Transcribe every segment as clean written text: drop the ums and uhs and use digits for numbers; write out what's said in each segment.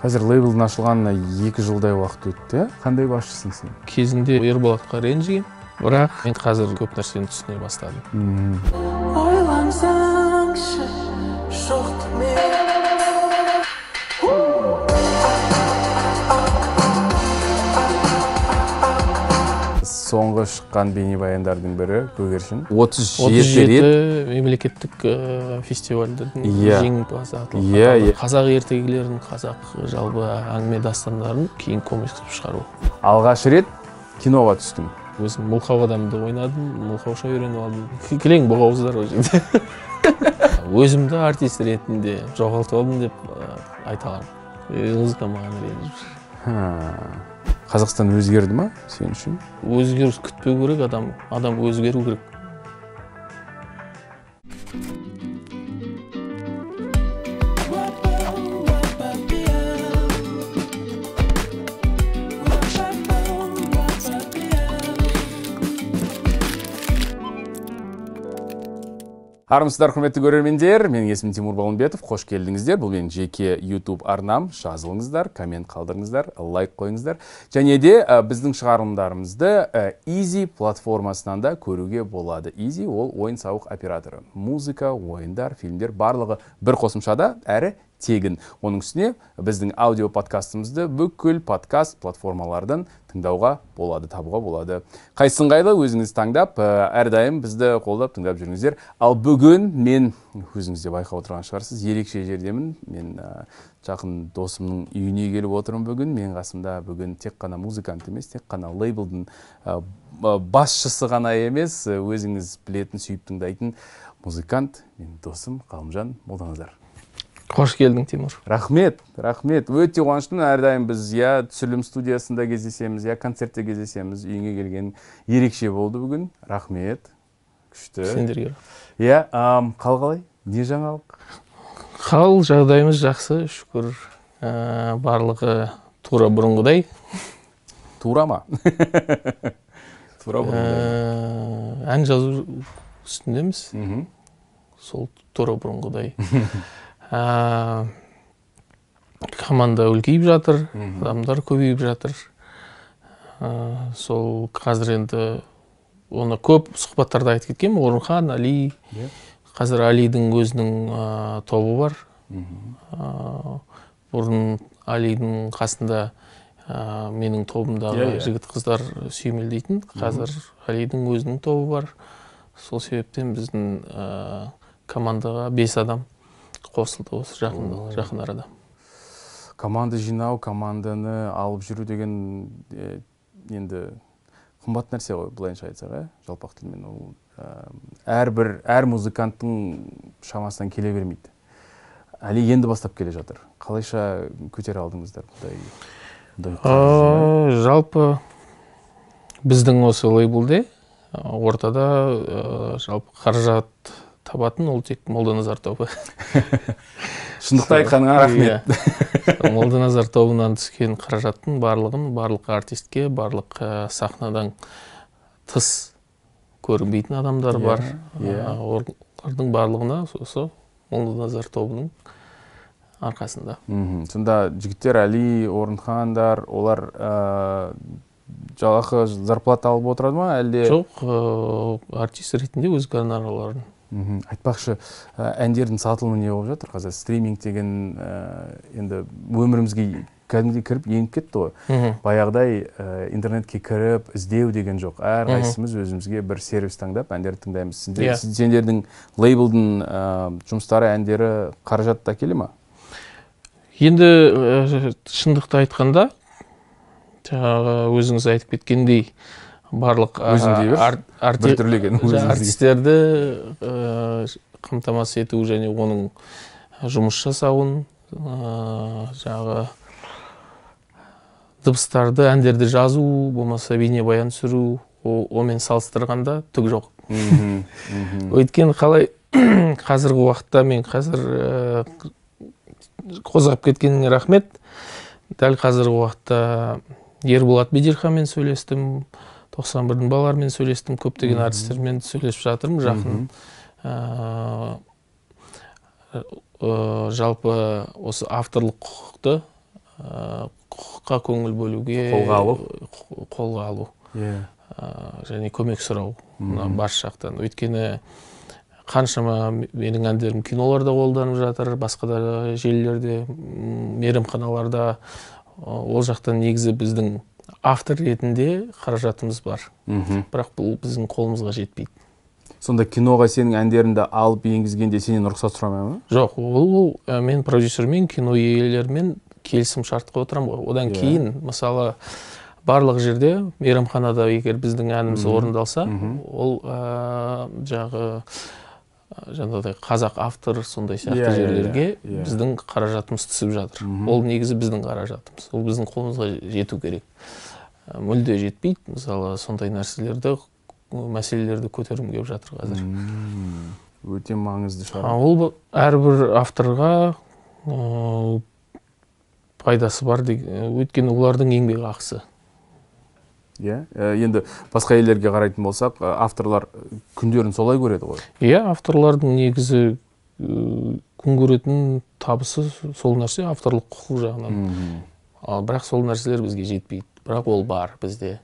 Қазір лейблдің ашылғанына 2 жылдай уақыт өтті. Қандай басшысың сен? Кезінде Ерболатқа ренжігем, бірақ мен қазір көп нәрсені түсіне бастадым. Ойлансаңшы, жоқты мен. Соңғы шыққан бейнебаяндардың бірі Көгершін. 37 мемлекеттік фестивальдердің жеңімпазы аталған. Қазақ ертегілерін, қазақ жалпы әңгіме дастандарын кейін комикс қылып шығару. Алғаш рет киноға түстім. Өзім мылқау адамды ойнадым, мылқауша үйреніп алдым. Кілең боғауыздар ол жерде. Өзімді артист ретінде жоғалтып алдым деп айта аламын. Музыка маған ренжіп. Қазақстан өзгерді ма сен үшін? Өзгеріс күтпеу керек адам, адам өзгеру керек. Армысыздар, құрметті көрермендер, менің есімім Тимур Балымбетов, қош келдіңіздер. Бұл менің жеке YouTube арнам. Жазылыңыздар, коммент қалдырыңыздар, лайк қойыңыздар. Және де біздің шығарылымдарымызды Easy платформасынан да көруге болады. Easy ол ойын-сауық операторы. Музыка, ойындар, фильмдер барлығы бір қосымшада, әрі тегін. Оның үстіне біздің аудио подкастымызды бүкіл подкаст платформалардан тыңдауға болады, табуға болады. Қайсысы ыңғайлы өзіңіз таңдап, әрдайым бізді қолдап тыңдап жүріңіздер. Ал бүгін мен, өзіңіз де байқап отырған шығарсыз, ерекше жердемін. Мен жақын досымның үйіне келіп отырмын бүгін. Мен қасымда бүгін тек қана музыкант емес, тек қана лейблдің басшысы ғана емес, өзіңіз білетін, сүйіп тыңдайтын музыкант, менің досым Ғалымжан Молданазар. Қош келдің, Тимур. Рахмет, рахмет. Өте қуаныштымын. Әрдайым біз я түсірілім студиясында кездесеміз, я концертте кездесеміз. Үйіңе келген ерекше болды бүгін. Рахмет. Күшті. Сендерге. Иә, қал қалай? Не жаңалық? Қал жағдайымыз жақсы, шүкір. Барлығы тура бұрынғыдай. Тура ма? Тура бұрынғыдай. Ән жазу үстіндеміз. Сол тура бұрынғыдай. Команда үлкейіп жатыр, адамдар көбейіп жатыр. Сол қазір енді оны көп сұхбаттарда айтып кеткенмін. Орынхан, Али. Қазір Алидің өзінің тобы бар. Бұрын Алидің қасында менің тобымдағы жігіт қыздар сүйемелдейтін. Қазір Алидің өзінің тобы бар. Сол себептен біздің командаға 5 адам қосылды осы жақын арада. Команда жинау, команданы алып жүру деген енді қымбат нәрсе ғой, былайынша айтсақ, жалпақ тілмен. Ол әр музыканттың шамасынан келе бермейді. Әлі енді бастап келе жатыр. Қалайша көтере алдыңыздар бұндай? Жалпы біздің осы лейблде ортада жалпы қаражат табатын ол тек Молданазар тобы. Шындықты айтқаныңа рахмет. Молданазар тобынан түскен қаражаттың барлығын барлық артистке, барлық сахнадан тыс көрінбейтін адамдар бар. Олардың барлығына осы Молданазар тобының арқасында. Сонда жігіттер, Али, Орынхандар, олар жалақы зарплата алып отырады ма, әлде? Жоқ, артист ретінде өз гонорарларын. Айтпақшы, әндердің сатылымы не болып жатыр қазір? Стриминг деген енді өмірімізге кәдімгідей кіріп еніп кетті ғой. Баяғыдай интернетке кіріп іздеу деген жоқ. Әрқайсымыз өзімізге бір сервис таңдап әндерді тыңдаймыз. Сендердің лейблдің жұмыстары, әндері қаражат та келе ма? Енді шындықты айтқанда, жаңағы өзіңіз айтып кеткендей, барлық артистерді қамтамасыз ету және оның жұмыс жасауын, жаңағы дыбыстарды, әндерді жазу, болмаса бейнебаян түсіру, онымен салыстырғанда түк жоқ. Өйткені қалай қазіргі уақытта мен қазір қозғап кеткеніңе рахмет. Дәл қазіргі уақытта Ерболат Бедерханмен сөйлестім, 91-дің балаларымен сөйлестім, көптеген артистермен сөйлесіп жатырмын. Жақын жалпы осы авторлық құқықты Құқыққа көңіл бөлуге, қолға алу, және көмек сұрау бас жақтан. Өйткені қаншама менің әндерім киноларда қолданып жатыр, басқа да желілерде, мейрамханаларда. Ол жақтан негізі біздің автор ретінде қаражатымыз бар. Бірақ бұл біздің қолымызға жетпейді. Сонда киноға сенің әндеріңді алып енгізгенде сенен рұқсат сұрамай ма? Жоқ, ол мен продюсермен, кино иелерімен келісім шартқа отырамын ғой. Одан кейін, мысалы, барлық жерде мейрамханада егер біздің әніміз орындалса, ол жағы жаңағыдай қазақ автор сондай сияқты жерлерге біздің қаражатымыз түсіп жатыр. Ол негізі біздің қаражатымыз. Ол біздің қолымызға жету керек. Мүлде жетпейді. Мысалы, сондай нәрселерді, мәселелерді көтергім келіп жатыр қазір. Өте маңызды шара. Ол әрбір авторға пайдасы бар, өйткені олардың еңбек ақысы. Иә, енді басқа елдерге қарайтын болсақ, авторлар күндерін солай көреді ғой. Иә, авторлардың негізі күн көретін табысы сол нәрсе, авторлық құқық жағынан. Ал бірақ сол нәрселер бізге жетпейді. Бірақ ол бар бізде.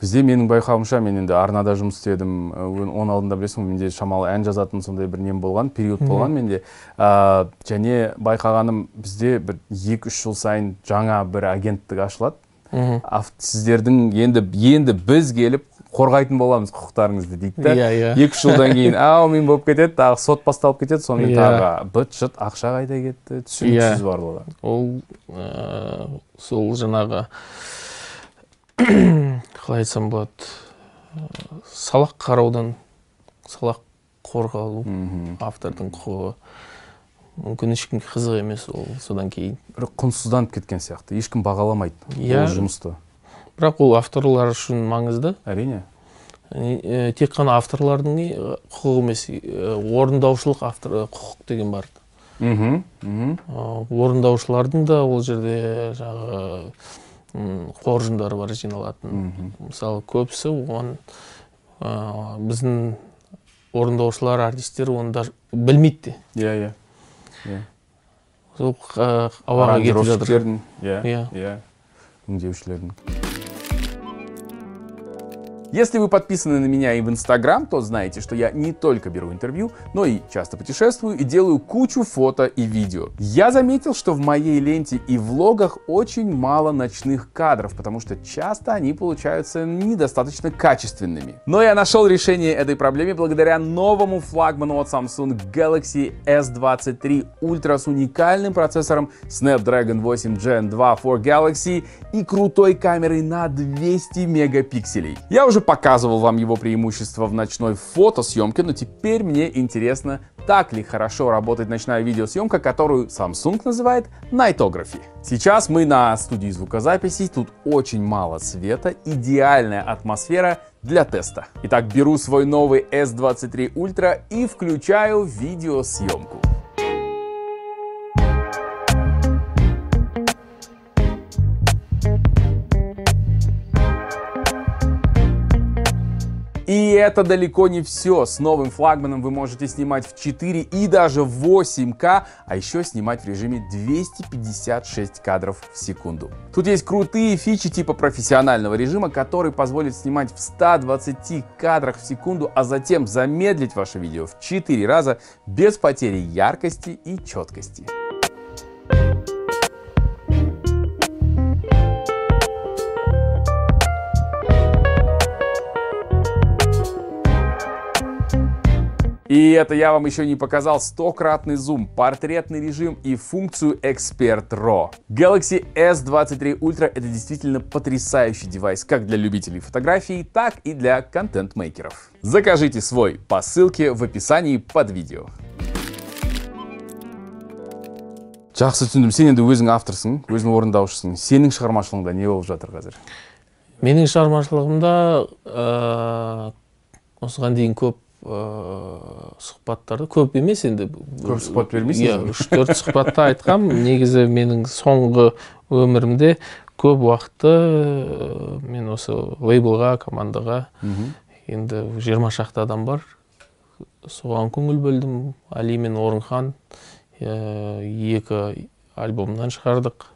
Бізде менің байқауымша, мен енді арнада жұмыс істедім, оның алдында білесің, менде шамалы ән жазатын сондай бір нем болған, период болған менде. Және байқағаным, бізде бір 2-3 жыл сайын жаңа бір агенттік ашылады. Сіздердің енді біз келіп қорғайтын боламыз құқықтарыңызды дейді да. 2-3 жылдан кейін әумин болып кетеді, тағы сот басталып кетеді, сонымен тағы быт-шыт ақша қайда кетті, түсініксіз барлығы. Ол сол жаңағы қалай айтсам болады, салақ қараудан, салақ қорғалу, автордың құқығы. Мүмкін ешкімге қызық емес ол содан кейін. Бір құнсызданып кеткен сияқты, ешкім бағаламайды ол жұмысты. Бірақ ол авторлар үшін маңызды. Әрине. Тек қана авторлардың құқығы емес, орындаушылық автор құқық деген бар. Орындаушылардың да ол жерде жаңағы қоржындары бар жиналатын. Мысалы, көбісі оған біздің орындаушылар, артистер оны даже білмейді де. Иә, иә. Сол ауаға кетіп жатыр. Иә, иә. Өңдеушілердің. Если вы подписаны на меня и в Инстаграм, то знаете, что я не только беру интервью, но и часто путешествую и делаю кучу фото и видео. Я заметил, что в моей ленте и влогах очень мало ночных кадров, потому что часто они получаются недостаточно качественными. Но я нашел решение этой проблеме благодаря новому флагману от Samsung Galaxy S23 Ultra с уникальным процессором Snapdragon 8 Gen 2 for Galaxy и крутой камерой на 200 мегапикселей. Я уже показывал вам его преимущества в ночной фотосъемке, но теперь мне интересно, так ли хорошо работает ночная видеосъемка, которую Samsung называет Nightography. Сейчас мы на студии звукозаписи, тут очень мало света, идеальная атмосфера для теста. Итак, беру свой новый S23 Ultra и включаю видеосъемку. И это далеко не все. С новым флагманом вы можете снимать в 4 и даже в 8К, а еще снимать в режиме 256 кадров в секунду. Тут есть крутые фичи типа профессионального режима, который позволит снимать в 120 кадрах в секунду, а затем замедлить ваше видео в 4 раза без потери яркости и четкости. И это я вам еще не показал 100-кратный зум, портретный режим и функцию Expert RAW. Galaxy S23 Ultra — это действительно потрясающий девайс как для любителей фотографий, так и для контент-мейкеров. Закажите свой по ссылке в описании под видео. Жақсы түсіндім. Сен енді өзің авторсың, өзің орындаушысың. Сенің шығармашылығыңда не болып жатыр қазір? Менің шығармашылығымда осыған дейін көп сұхбаттарды, көп емес енді. Көп сұхбат бермейсің? Иә, 3-4 сұхбатта айтқам. Негізі менің соңғы өмірімде көп уақытты мен осы лейблға, командаға, енді 20 шақты адам бар, соған көңіл бөлдім. Али мен Орынхан 2 альбомнан шығардық.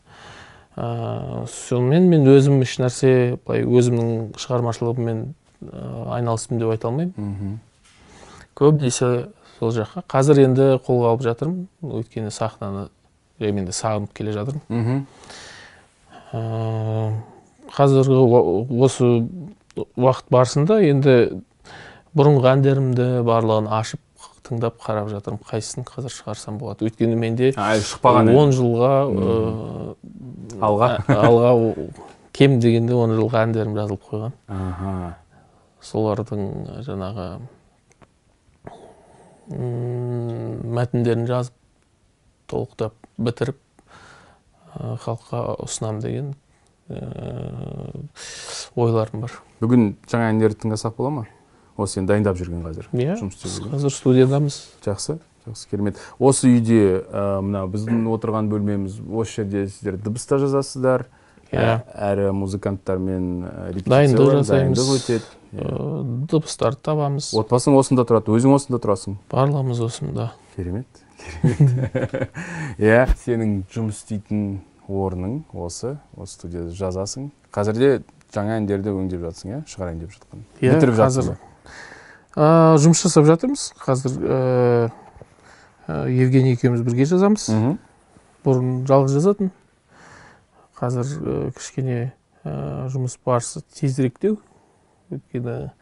Сонымен мен өзім еш нәрсе былай өзімнің шығармашылығыммен айналыстым деп айта алмаймын. Көбінесе сол жаққа. Қазір енді қолға алып жатырмын, өйткені сахнаны мен де сағынып келе жатырмын. Қазіргі осы уақыт барысында енді бұрынғы әндерімді барлығын ашып тыңдап қарап жатырмын, қайсысын қазір шығарсам болады. Өйткені менде 10 жылға алға кем дегенде 10 жылға әндерім жазылып қойған. Солардың жаңағы мәтіндерін жазып, толықтап бітіріп халыққа ұсынам деген ойларым бар. Бүгін жаңа әндерді тыңдасақ бола ма? Осы сен дайындап жүрген қазір. Иә, қазір студиядамыз. Жақсы, жақсы, керемет. Осы үйде мына біздің отырған бөлмеміз, осы жерде сіздер дыбыс та жазасыздар. Әрі музыканттармен репетициялар, дайындық өтеді. Дыбыстарды табамыз. Отбасың осында тұрады, өзің осында тұрасың. Барлығымыз осында. Керемет, керемет. Иә, сенің жұмыс істейтін орның осы, осы студияда жазасың. Қазірде жаңа әндерді өңдеп жатсың, иә? Шығарайын деп жатқан. Бітіріп жатсың ба? Жұмыс жасап жатырмыз. Қазір Евгений екеуміз бірге жазамыз. Бұрын жалғыз жазатын. Қазір кішкене жұмыс барысы тезіректеу. Өйткені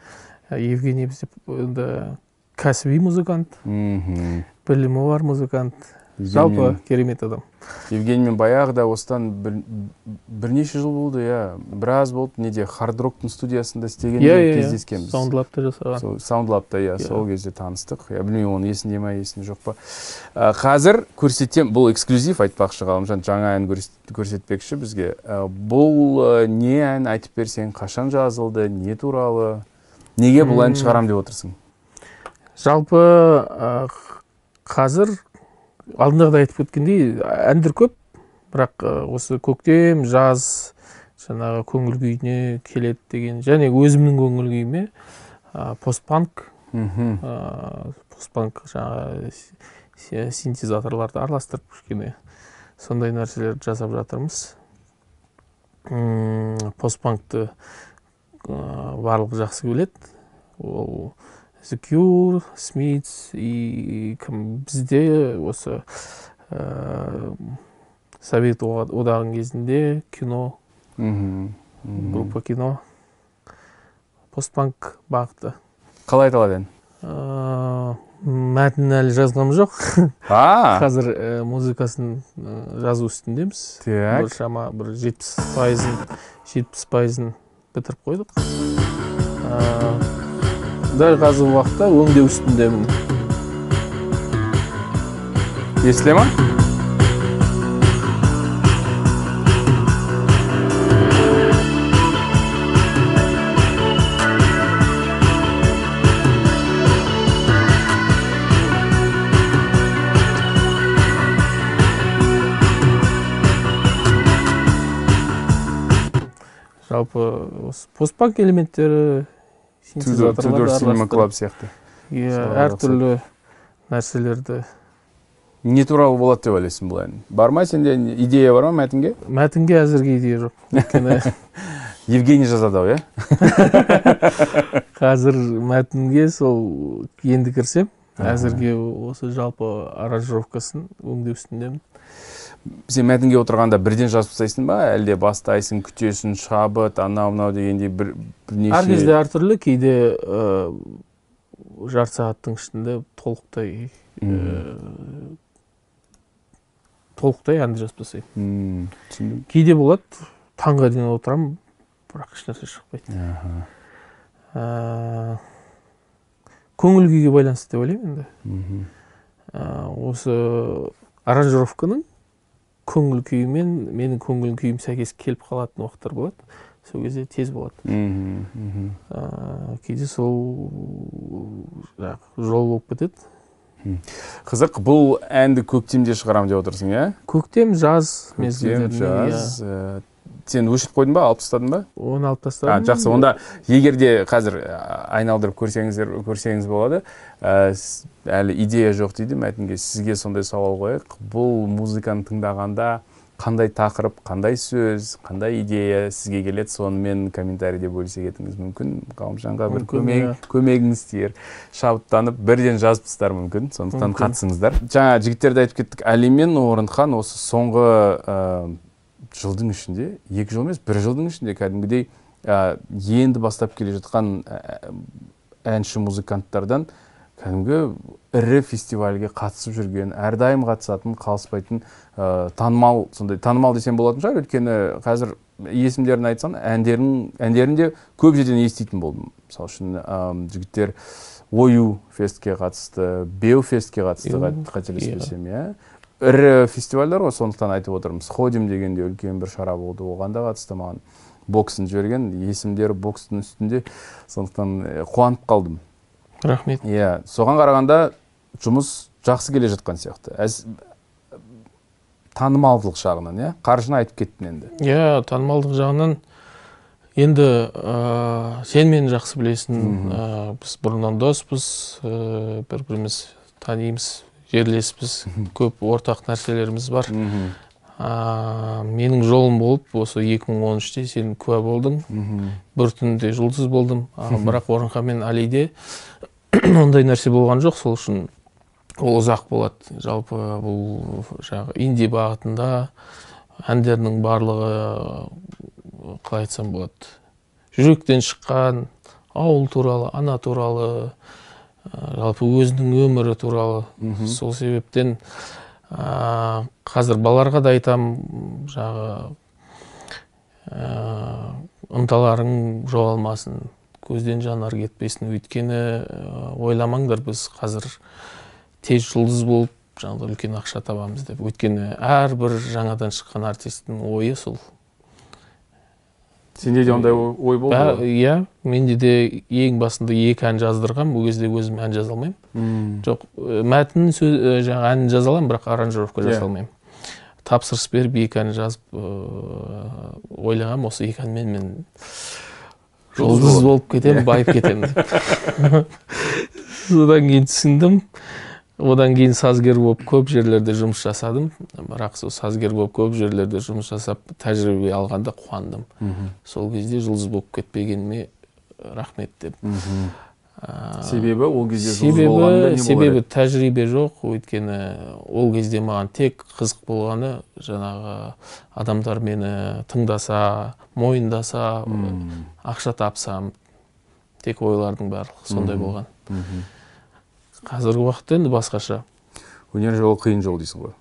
Евгений бізде енді кәсіби музыкант, білімі бар музыкант, жалпы керемет адам. Евгениймен баяғыда осыдан бірнеше жыл болды, иә, біраз болды, неде Хард-Роктың студиясында істегенде кездескенбіз. Саунд-лабта жасаған. Саунд-лабта, иә, сол кезде таныстық. Я білмеймін, оның есінде ма, есінде жоқ па. Қазір көрсетем, бұл эксклюзив айтпақшы, Ғалымжан, жаңа ән көрсетпекші бізге. Бұл не ән, айтып берсең, қашан жазылды, не туралы, неге бұл ән шығарам деп отырсың? Жалпы қазір алдындағыда айтып кеткендей, әндер көп, бірақ осы көктем, жаз, жаңағы көңіл күйіне келеді деген, және өзімнің көңіл күйіме постпанк, постпанк жаңағы синтезаторларды араластырып кішкене сондай нәрселерді жасап жатырмыз. Постпанкты барлығы жақсы біледі. Ол The Cure, Smiths и кім бізде осы Совет одағының кезінде кино, группа кино, постпанк бағыты. Қалай айтылады ән? Мәтінін әлі жазғаным жоқ. Қазір музыкасын жазу үстіндеміз. Бір шама бір 70%-ын бітіріп қойдық. Дәл қазіргі уақытта өңдеу үстіндемін. Естіле ма? Жалпы постпанк элементтері, Tudor Cinema Club сияқты. Әртүрлі нәрселерді. Не туралы болады деп ойлайсың бұл ән? Бар ма сенде идея бар ма мәтінге? Мәтінге әзірге идея жоқ. Евгений жазады ау, иә? Қазір мәтінге сол енді кірсем, әзірге осы жалпы аранжировкасын өңдеу үстіндемін. Сен мәтінге отырғанда бірден жазып тастайсың ба, әлде бастайсың, күтесің, шабыт, анау-мынау дегендей бірнеше? Әр кезде әртүрлі, кейде жарты сағаттың ішінде толықтай әнді жазып тастаймын. Түсіндім. Кейде болады, таңға дейін отырамын, бірақ ешнәрсе шықпайды. Көңіл күйге байланысты деп ойлаймын енді. Осы аранжировканың көңіл күйімен менің көңіл күйім сәйкес келіп қалатын уақыттар болады. Сол кезде тез болады. Кейде сол жол болып кетеді. Қызық, бұл әнді көктемде шығарам деп отырсың, иә? Көктем, жаз мезгілдерінде. Көктем, жаз. Сен өшіріп қойдың ба, алып тастадың ба? Оны алып тастадым. Жақсы, онда егер де қазір айналдырып көрсеңіз болады. Әлі идея жоқ дейді мәтінге. Сізге сондай сауал қояйық. Бұл музыканы тыңдағанда Қандай тақырып, қандай сөз, қандай идея сізге келеді, сонымен комментарийде бөлісе кетуіңіз мүмкін. Ғалымжанға бір көмегіңіз тиер. Шабыттанып бірден жазып тастар мүмкін. Сондықтан қатысыңыздар. Жаңа жігіттерді айтып кеттік. Әли мен Орынхан осы соңғы жылдың ішінде, 2 жыл емес, 1 жылдың ішінде кәдімгідей енді бастап келе жатқан әнші музыканттардан кәдімгі ірі фестивальге қатысып жүрген, әрдайым қатысатын, қалыспайтын танымал, сондай танымал десем болатын шығар, өйткені қазір есімдерін айтсаң, әндерін де көп жерден еститін болдым. Мысалы үшін, жігіттер Ою фестке қатысты, Беу фестке қатысты, қателеспесем, иә. Ірі фестивальдар ғой, сондықтан айтып отырмын. Сходим дегенде үлкен бір шара болды, оған да қатысты маған боксын жіберген, есімдері бокстың үстінде, сондықтан қуанып қалдым. Рахмет. Иә, соған қарағанда жұмыс жақсы келе жатқан сияқты. Танымалдылық жағынан, иә? Қаржыны айтып кеттің енді. Иә, танымалдық жағынан енді сен мені жақсы білесің. Біз бұрыннан доспыз, бір-біріміз танимыз, жерлеспіз, көп ортақ нәрселеріміз бар. Менің жолым болып, осы 2013-те сен куә болдың. Бір түнде жұлдыз болдым. Бірақ Орынхан мен Алиде ондай нәрсе болған жоқ, сол үшін ол ұзақ болады. Жалпы бұл жаңағы инди бағытында әндерінің барлығы, қалай айтсам болады, жүректен шыққан, ауыл туралы, ана туралы, жалпы өзінің өмірі туралы. Сол себептен қазір балаларға да айтам, жаңағы ынталарың жоғалмасын, көзден жанар кетпесін. Өйткені ойламаңдар, біз қазір тез жұлдыз болып жаңағы үлкен ақша табамыз деп. Өйткені әрбір жаңадан шыққан артистің ойы сол. Сенде де ондай ой болды ғой? Иә, менде де ең басында 2 ән жаздырғам, ол кезде өзім ән жаза алмаймын. Жоқ, мәтінін жаңа әнін жаза аламын, бірақ аранжировка жаза алмаймын. Тапсырыс беріп 2 ән жазып, ойлағам, осы 2 әнмен мен жұлдыз болып кетемін, байып кетемін деп. Содан кейін түсіндім. Одан кейін сазгер болып көп жерлерде жұмыс жасадым. Бірақ сол сазгер болып көп жерлерде жұмыс жасап, тәжірибе алғанда қуандым. Сол кезде жұлдыз болып кетпегеніме рахмет деп. Себебі ол кезде жұлдыз болғанда не болар? Себебі тәжірибе жоқ, өйткені ол кезде маған тек қызық болғаны, жаңағы адамдар мені тыңдаса, мойындаса, ақша тапсам, тек ойлардың барлығы сондай болған. Қазіргі уақытта енді басқаша. Өнер жолы қиын жол дейсің ғой?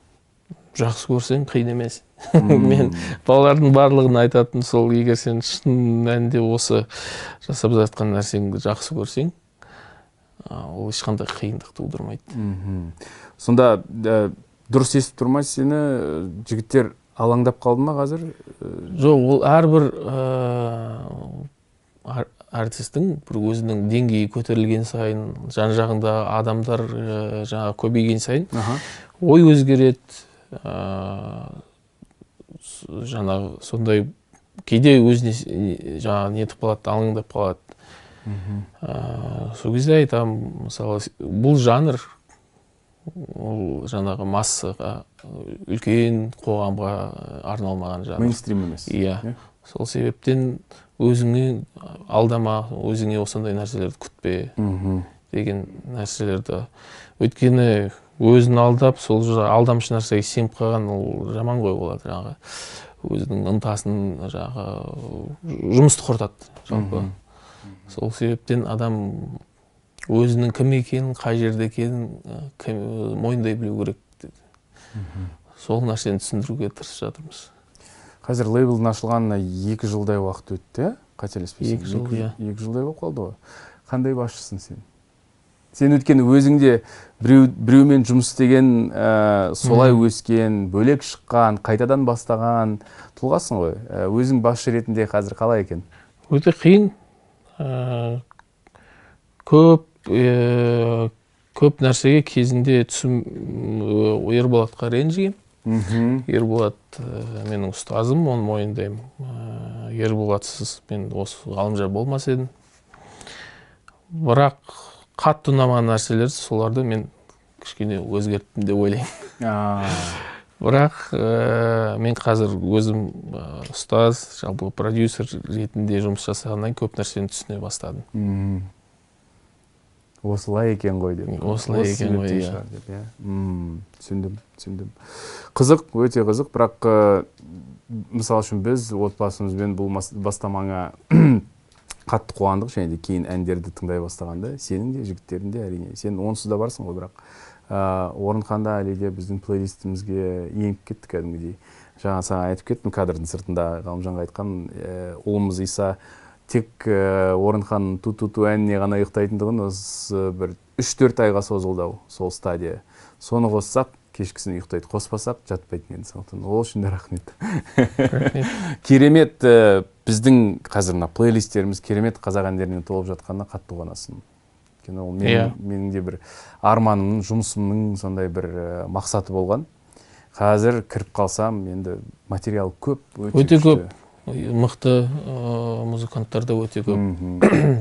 Жақсы көрсең қиын емес. Мен балалардың барлығын айтатын сол, егер сен шын мәнінде осы жасап жатқан нәрсеңді жақсы көрсең, ол ешқандай қиындық тудырмайды. Сонда дұрыс естіп тұр ма сені, жігіттер алаңдап қалды ма қазір? Жоқ, ол әрбір артистің бір өзінің деңгейі көтерілген сайын, жан-жағында адамдар жаңа көбейген сайын ой өзгереді, жаңағы сондай кейде өзіне жаңағы нетіп қалады, алаңдап қалады. Сол кезде айтамын, мысалы, бұл жанр ол жаңағы массаға, үлкен қоғамға арналмаған жанр. Мейнстрим емес. Иә. Сол себептен өзіңе алдама, өзіңе осындай нәрселерді күтпе деген нәрселерді. Өйткені өзін алдап, сол алдамшы нәрсеге сеніп қалған ол жаман ғой болады, жаңағы өзінің ынтасын, жаңағы жұмысты құртады жалпы. Сол себептен адам өзінің кім екенін, қай жерде екенін мойындай білу керек. Сол нәрсені түсіндіруге тырысып жатырмыз. Қазір лейблдің ашылғанына 2 жылдай уақыт өтті, қателеспесем. 2 жыл, иә. 2 жылдай болып қалды ғой. Қандай басшысың сен? Сен өйткені өзіңде біреумен жұмыс істеген, солай өскен, бөлек шыққан, қайтадан бастаған тұлғасың ғой. Өзің басшы ретінде қазір қалай екен? Өте қиын. Көп нәрсеге кезінде түсім Ерболатқа ренжігем. Ерболат менің ұстазым, оны мойындаймын. Ерболатсыз мен осы Ғалымжан болмас едім. Бірақ қатты ұнамаған нәрселер, соларды мен кішкене өзгерттім деп ойлаймын. Бірақ мен қазір өзім ұстаз, жалпы продюсер ретінде жұмыс жасағаннан көп нәрсені түсіне бастадым. Осылай екен ғой деп. Осылай екен ғой, иә. Түсіндім. Қызық, өте қызық, бірақ мысал үшін біз отбасымызбен бұл бастамаңа қатты қуандық, және де кейін әндерді тыңдай бастағанда, сенің де, жігіттердің де әрине. Сен онсыз да барсың ғой, бірақ Орынханда әлі де біздің плейлистімізге еніп кетті кәдімгідей. Жаңа саған айтып кеттім, кадрдың сыртында Ғалымжанға айтқан, ұлымыз Иса тек Орынханның ту-ту-ту әніне ғана ұйықтайтындығын осы бір 3-4 айға созылды ау сол стадия. Соны қоссақ, кешкісін ұйықтайды, қоспасақ жатпайтын еді. Сондықтан ол үшін де рахмет. Керемет, біздің қазір мына плейлистеріміз керемет қазақ әндерінен толып жатқанына қатты қуанасың. Өйткені ол менің де бір арманымның, жұмысымның сондай бір мақсаты болған. Қазір кіріп қалсам, енді материал көп, өте көп. Мықты музыканттар да өте көп.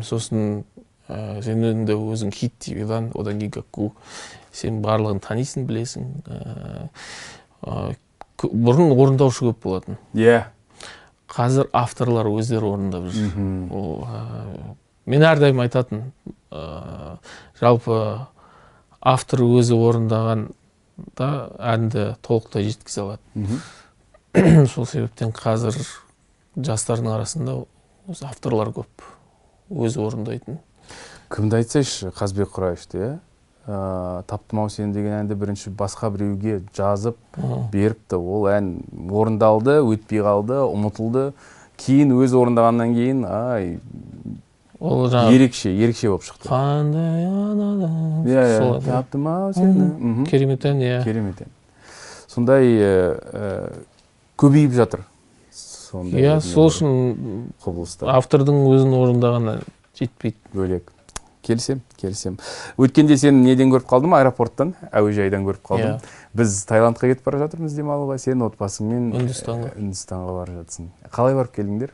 Сосын сен енді өзің Хит ТВ-дан, одан кейін Гакку, сен барлығын танисың, білесің. Бұрын орындаушы көп болатын. Қазір авторлар өздері орындап жүр. Мен әрдайым айтатын, жалпы автор өзі орындаған да әнді толықтай жеткізе алады. Сол себептен қазір жастардың арасында осы авторлар көп, өзі орындайтын. Кімді айтсайшы, Қазбек Құраевты, иә? Таптым ау сені деген әнді бірінші басқа біреуге жазып беріпті. Ол ән орындалды, өтпей қалды, ұмытылды. Кейін өз орындағаннан кейін, ай, ерекше, ерекше болып шықты. Қандай анадан. Иә, таптым ау сені. Керемет ән, иә. Керемет ән. Сондай көбейіп жатыр. Иә, сол үшін автордың өзін орындағаны жетпейді. Бөлек. Келісем, келісем. Өткенде сені неден көріп қалдым? Аэропорттан, әуежайдан көріп қалдым. Біз Таиландқа кетіп бара жатырмыз демалуға, сен отбасыңмен Үндістанға бара жатсың. Қалай барып келдіңдер?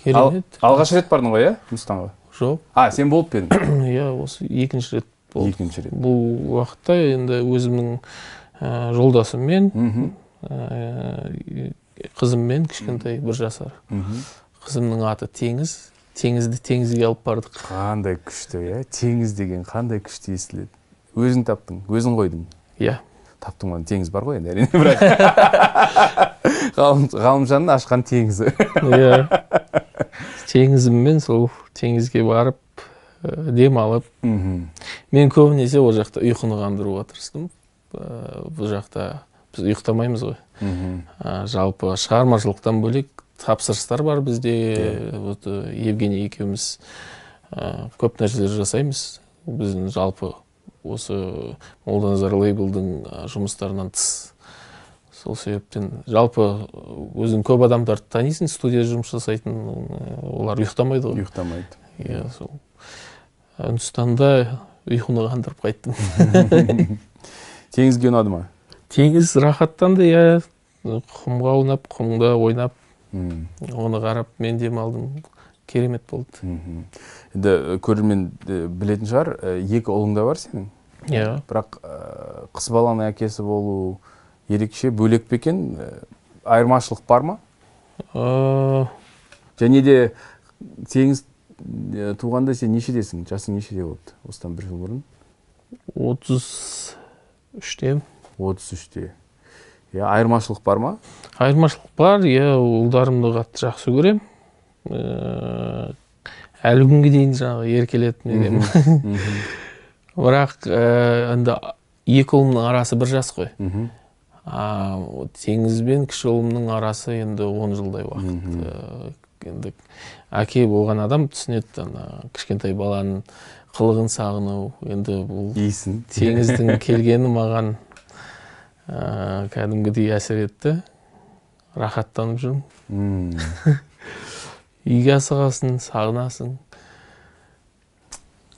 Керемет. Алғаш рет бардың ғой, иә, Үндістанға? Жоқ. А, сен болып па едің? Иә, осы екінші рет болды. Екінші рет. Бұл уақытта енді өзімнің жолдасыммен, қызыммен, кішкентай бір жасар. Қызымның аты Теңіз. Теңізді теңізге алып бардық. Қандай күшті, иә? Теңіз деген қандай күшті естіледі. Өзің таптың, өзің қойдың. Иә. Таптың ғой, теңіз бар ғой енді, әрине, бірақ Ғалымжанның ашқан теңізі. Иә. Теңізіммен сол теңізге барып, дем алып. Мен көбінесе ол жақта ұйқыны қандыруға тырыстым. Бұл жақта біз ұйықтамаймыз ғой. Жалпы шығармашылықтан бөлек тапсырыстар бар бізде. Вот Евгений екеуміз көп нәрселер жасаймыз. Біздің жалпы осы Молданазар лейблдің жұмыстарынан тыс. Сол себептен жалпы өзің көп адамдарды танисың, студияда жұмыс жасайтын, олар ұйықтамайды ғой. Ұйықтамайды. Иә, сол. Үндістанда ұйқыны қандырып қайттым. Теңізге ұнады ма? Теңіз рахаттанды, иә. Құмға аунап, құмда ойнап, оны қарап мен демалдым. Керемет болды. Енді көрермен білетін шығар, екі ұлың да бар сенің. Иә. Бірақ қыз баланың әкесі болу ерекше бөлек пе екен? Айырмашылық бар ма? Және де Теңіз туғанда сен нешедесің? Жасың нешеде болды? Осыдан бір жыл бұрын? 33-те. 33-те. Иә, айырмашылық бар ма? Айырмашылық бар, иә, ұлдарымды қатты жақсы көрем. Әлі күнге дейін жаңағы еркелетіп недем. Бірақ енді екі ұлымның арасы бір жас қой. Теңіз бен кіші ұлымның арасы енді 10 жылдай уақыт. Енді әке болған адам түсінеді, кішкентай баланың қылығын сағыну. Енді бұл Теңіздің келгені маған кәдімгідей әсер етті. Рахаттанып жүрмін. Үйге асығасың, сағынасың.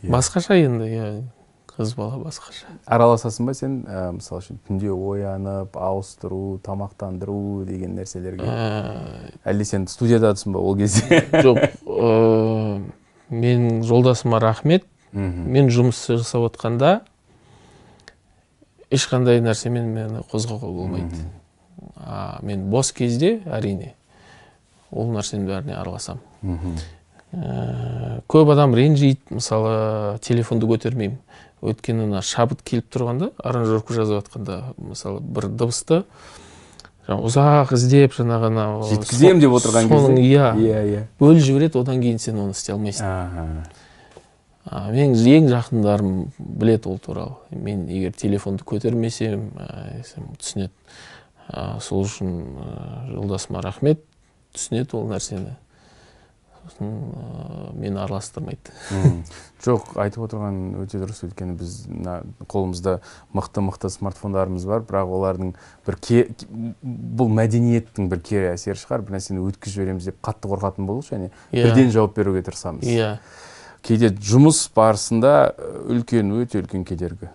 Басқаша енді, қыз бала басқаша. Араласасың ба сен, мысалы үшін, түнде оянып, ауыстыру, тамақтандыру деген нәрселерге? Әлде сен студиядасың ба ол кезде? Жоқ, менің жолдасыма рахмет. Мен жұмыс жасап отқанда ешқандай нәрсемен мені қозғауға болмайды. Мен бос кезде, әрине, ол нәрсенің бәріне араласам. Көп адам ренжиді, мысалы, телефонды көтермеймін. Өйткені мына шабыт келіп тұрғанда, аранжировка жазып жатқанда, мысалы, бір дыбысты ұзақ іздеп, жаңағы жеткіземін деп отырған кезде, иә, бөліп жібереді, одан кейін сен оны істей алмайсың. Менің ең жақындарым біледі ол туралы. Мен егер телефонды көтермесем, түсінеді. Сол үшін жолдасыма рахмет, түсінеді ол нәрсені. Сосын мені араластырмайды. Жоқ, айтып отырған өте дұрыс, өйткені біз қолымызда мықты-мықты смартфондарымыз бар, бірақ олардың бір бұл мәдениеттің бір кері әсері шығар, бір нәрсені өткізіп жібереміз деп қатты қорқатын болдық және бірден жауап беруге тырысамыз. Кейде жұмыс барысында үлкен, өте үлкен кедергі.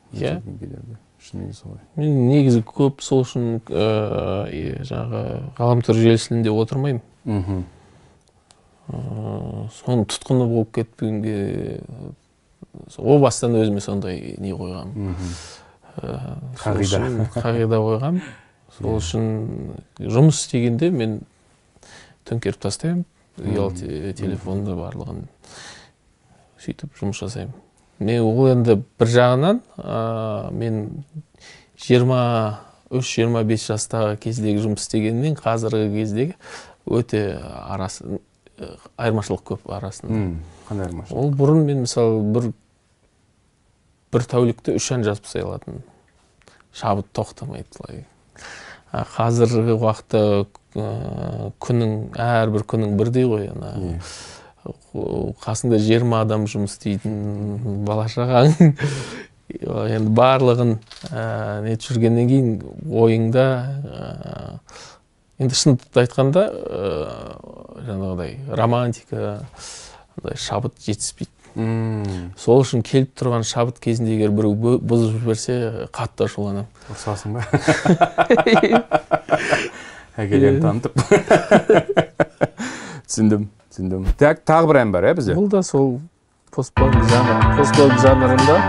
Өте үлкен кедергі. Шынымен солай. Мен негізі көп сол үшін жаңағы ғаламтор желісінде отырмаймын. Соның тұтқыны болып кетпегенге о бастан өзіме сондай не қойғам. Қағида. Қағида қойғам. Сол үшін жұмыс істегенде мен төңкеріп тастаймын, ұялы телефонды барлығын сөйтіп жұмыс жасаймын. Мен ол енді бір жағынан мен 23-25 жастағы кездегі жұмыс істегенмен қазіргі кездегі өте арасы айырмашылық көп арасында. Қандай айырмашылық? Ол бұрын мен мысалы бір тәулікте 3 ән жазып тастай алатынмын. Шабыт тоқтамайды былай. Қазіргі уақытта күнің, әрбір күнің бірдей ғой, ана. Қасыңда 20 адам жұмыс істейтін, бала шағаң. Енді барлығын нетіп жүргеннен кейін ойыңда енді шынымды айтқанда жаңағыдай романтика, андай шабыт жетіспейді. Сол үшін келіп тұрған шабыт кезінде егер біреу бұзып жіберсе, қатты ашуланамын. Ұрсасың ба? Әкелерін танытып. Түсіндім, түсіндім. Так, тағы бір ән бар, бізде? Бұл да сол постпанк жанр, постпанк жанрында.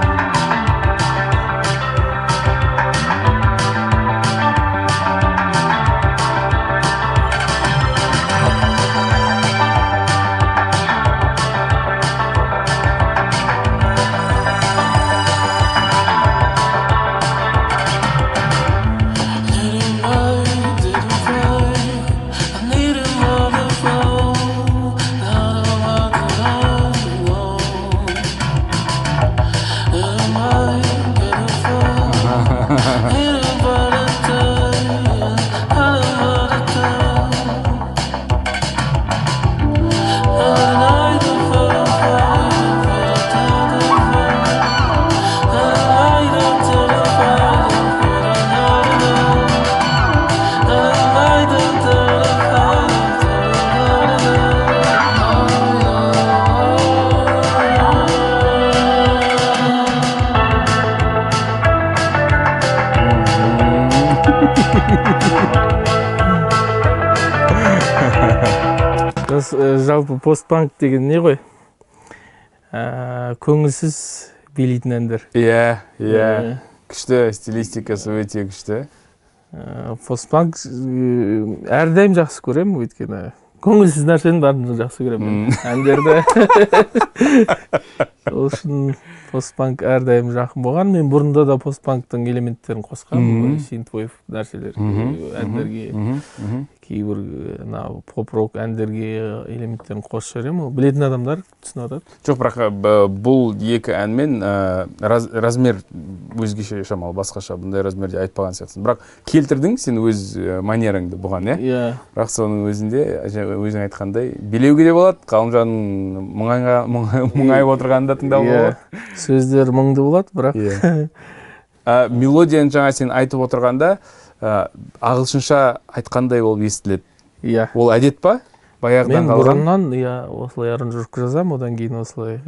Жалпы постпанк деген не ғой? Көңілсіз билейтін әндер. Иә, иә. Күшті, стилистикасы өте күшті. Постпанк әрдайым жақсы көремін, өйткені көңілсіз нәрсенің бәрін жақсы көремін. Әндерді. Сол үшін постпанк әрдайым жақын болған. Мен бұрында да постпанктың элементтерін қосқанмын, синтвейв нәрселер, әндерге, кейбір поп-рок әндерге элементтерін қосып жіберемін. Ол білетін адамдар түсініп жатады. Жоқ, бірақ бұл екі әнмен размер өзгеше шамалы, басқаша, бұндай размерде айтпаған сияқтысың. Бірақ келтірдің сен өз манераңды бұған, иә? Бірақ соның өзінде, өзің айтқандай, билеуге де болады, Ғалымжанның мұңайып отырғанын да тыңдауға болады. Сөздер мұңды болады, бірақ. Мелодияны жаңа сен айтып отырғанда, ағылшынша айтқандай болып естіледі. Иә. Ол әдет па? Баяғыдан мен қалған? Бұрыннан, иә, осылай аранжировка жазамын, одан кейін осылай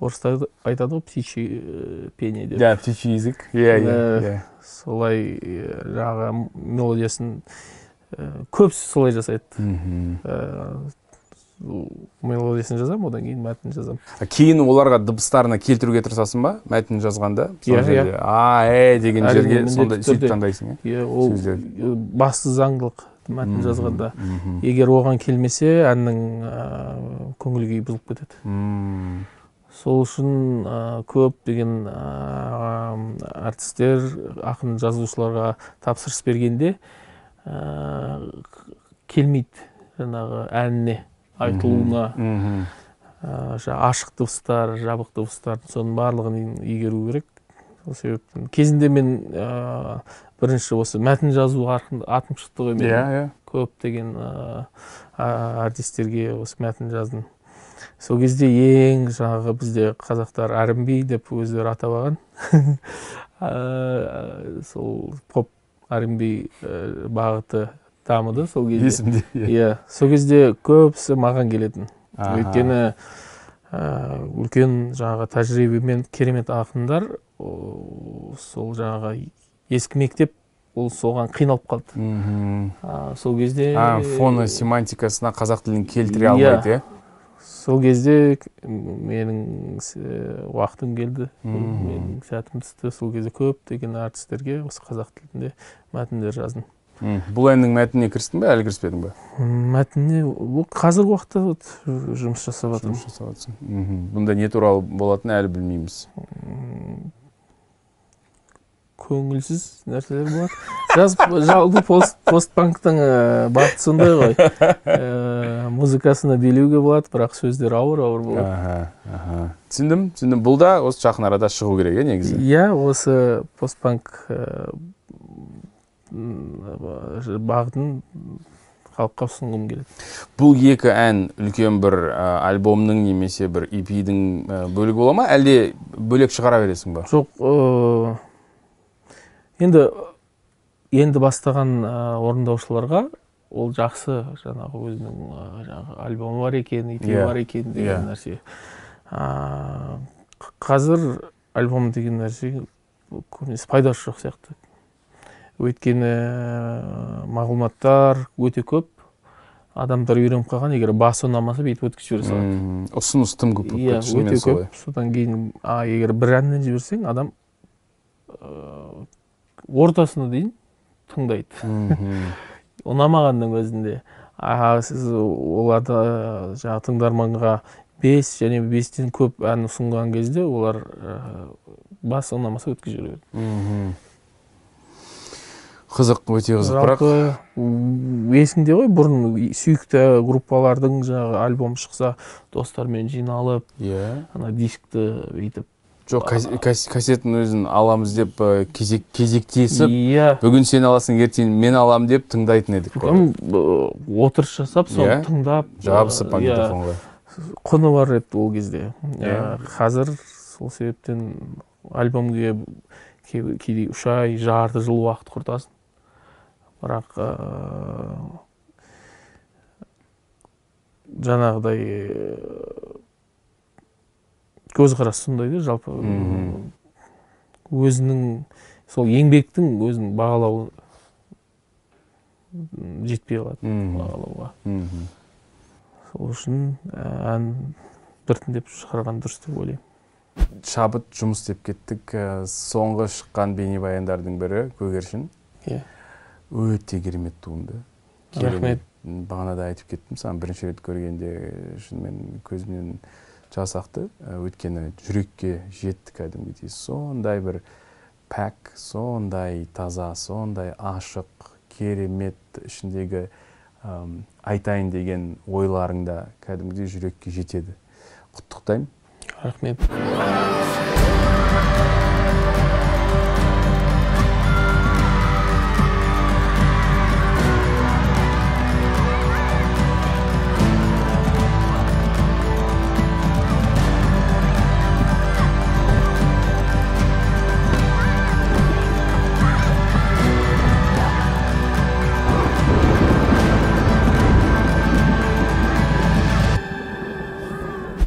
орыстар айтады ғой, птичий пение деп. Да, птичий язык. Иә, иә. Солай жаңағы мелодиясын көбісі солай жасайды. мелодиясын жазамын, одан кейін мәтін жазамын. Кейін оларға дыбыстарына келтіруге тырысасың ба? Мәтін жазғанда? Иә, иә. А, э деген жерге сонда сөйтіп таңдайсың, иә? Иә, ол басты заңдылық мәтін жазғанда. Егер оған келмесе, әннің көңіл күйі бұзылып кетеді. Сол үшін көп деген артистер, ақын жазушыларға тапсырыс бергенде келмейді жаңағы әніне, айтылуына. Ашық дыбыстар, жабық дыбыстар, соның барлығын игеру керек. Сол себептен кезінде мен бірінші осы мәтін жазу атым шықты ғой менің. Көп деген артистерге осы мәтін жаздым. Сол кезде ең жаңағы бізде қазақтар R&B деп өздері атап алған. Сол поп R&B бағыты дамыды сол кезде. Есімде. Иә, сол кезде көбісі маған келетін. Өйткені үлкен жаңағы тәжірибемен керемет ақындар сол жаңағы ескі мектеп, ол соған қиналып қалды. Сол кезде фоны семантикасына қазақ тілін келтіре алмайды, иә? Сол кезде менің уақытым келді, менің сәтім түсті. Сол кезде көптеген артистерге осы қазақ тілінде мәтіндер жаздым. Бұл әннің мәтініне кірістің бе, әлі кіріспедің бе? Мәтініне қазіргі уақытта жұмыс жасап жатырмын. Жұмыс жасап жатырсың. Бұнда не туралы болатынын әлі білмейміз. Көңілсіз нәрселер болады. Жалпы постпанктың бағыты сондай ғой. Музыкасына билеуге болады, бірақ сөздер ауыр-ауыр болады. Түсіндім, түсіндім. Бұл да осы жақын арада шығу керек, негізі? Иә, осы постпанк бағытын халыққа ұсынғым келеді. Бұл екі ән үлкен бір альбомның немесе бір EP-дің бөлігі бола ма, әлде бөлек шығара бересің ба? Жоқ, енді бастаған орындаушыларға ол жақсы, жаңағы өзінің жаңағы альбомы бар екен, EP бар екен деген нәрсе. Қазір альбом деген нәрсе көбінесе пайдасы жоқ сияқты. Өйткені мағлұматтар өте көп, адамдар үйреніп қалған, егер басы ұнамаса бүйтіп өткізіп жібере салады. Ұсыныс тым көп болып кетті, шынымен өте солай. Көп. Содан кейін егер бір әннен жіберсең, адам ортасына дейін тыңдайды. Ұнамағанның өзінде. Сіз оларды жаңағы тыңдарманға 5 және 5-тен көп ән ұсынған кезде олар басы ұнамаса өткізіп жібереді. Қызық, өте қызық, бірақ есіңде ғой, бұрын сүйікті группалардың жаңағы альбом шықса, достармен жиналып, ана дискті бүйтіп. Жоқ, кассеттің өзін аламыз деп кезектесіп, бүгін сен аласың, ертең мен алам деп тыңдайтын едік қой. Отырыс жасап, соны тыңдап, жабысып магнитофонға. Құны бар еді ол кезде. Қазір сол себептен альбомге кейде 3 ай, жарты жыл уақыт құртасың. Бірақ жаңағыдай көзқарас сондай да, жалпы өзінің сол еңбектің өзінің бағалауы жетпей қалады бағалауға. Сол үшін ән біртіндеп шығарған дұрыс деп ойлаймын. Шабыт жұмыс деп кеттік. Соңғы шыққан бейнебаяндардың бірі Көгершін. Өте керемет туынды. Рахмет. Бағана да айтып кеттім, саған бірінші рет көргенде шынымен көзімнен жас ақты. Өйткені жүрекке жетті кәдімгідей. Сондай бір пәк, сондай таза, сондай ашық, керемет ішіндегі айтайын деген ойларың да кәдімгідей жүрекке жетеді. Құттықтаймын. Рахмет.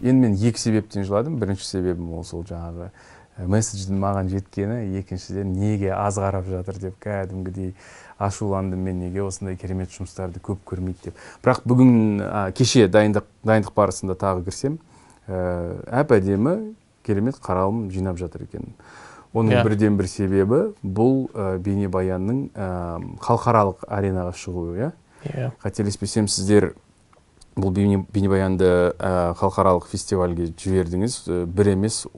Енді мен екі себептен жыладым. Бірінші себебім ол сол жаңағы месседждің маған жеткені, екіншіден неге аз қарап жатыр деп кәдімгідей Ашуландым мен, неге осындай керемет жұмыстарды көп көрмейді деп. Бірақ бүгін кеше дайындық барысында тағы кірсем, әп-әдемі керемет қаралым жинап жатыр екен. Оның бірден бір себебі бұл бейнебаянның халықаралық аренаға шығуы, иә? Қателеспесем, сіздер бұл бейнебаянды халықаралық фестивальге жібердіңіз. Бір емес,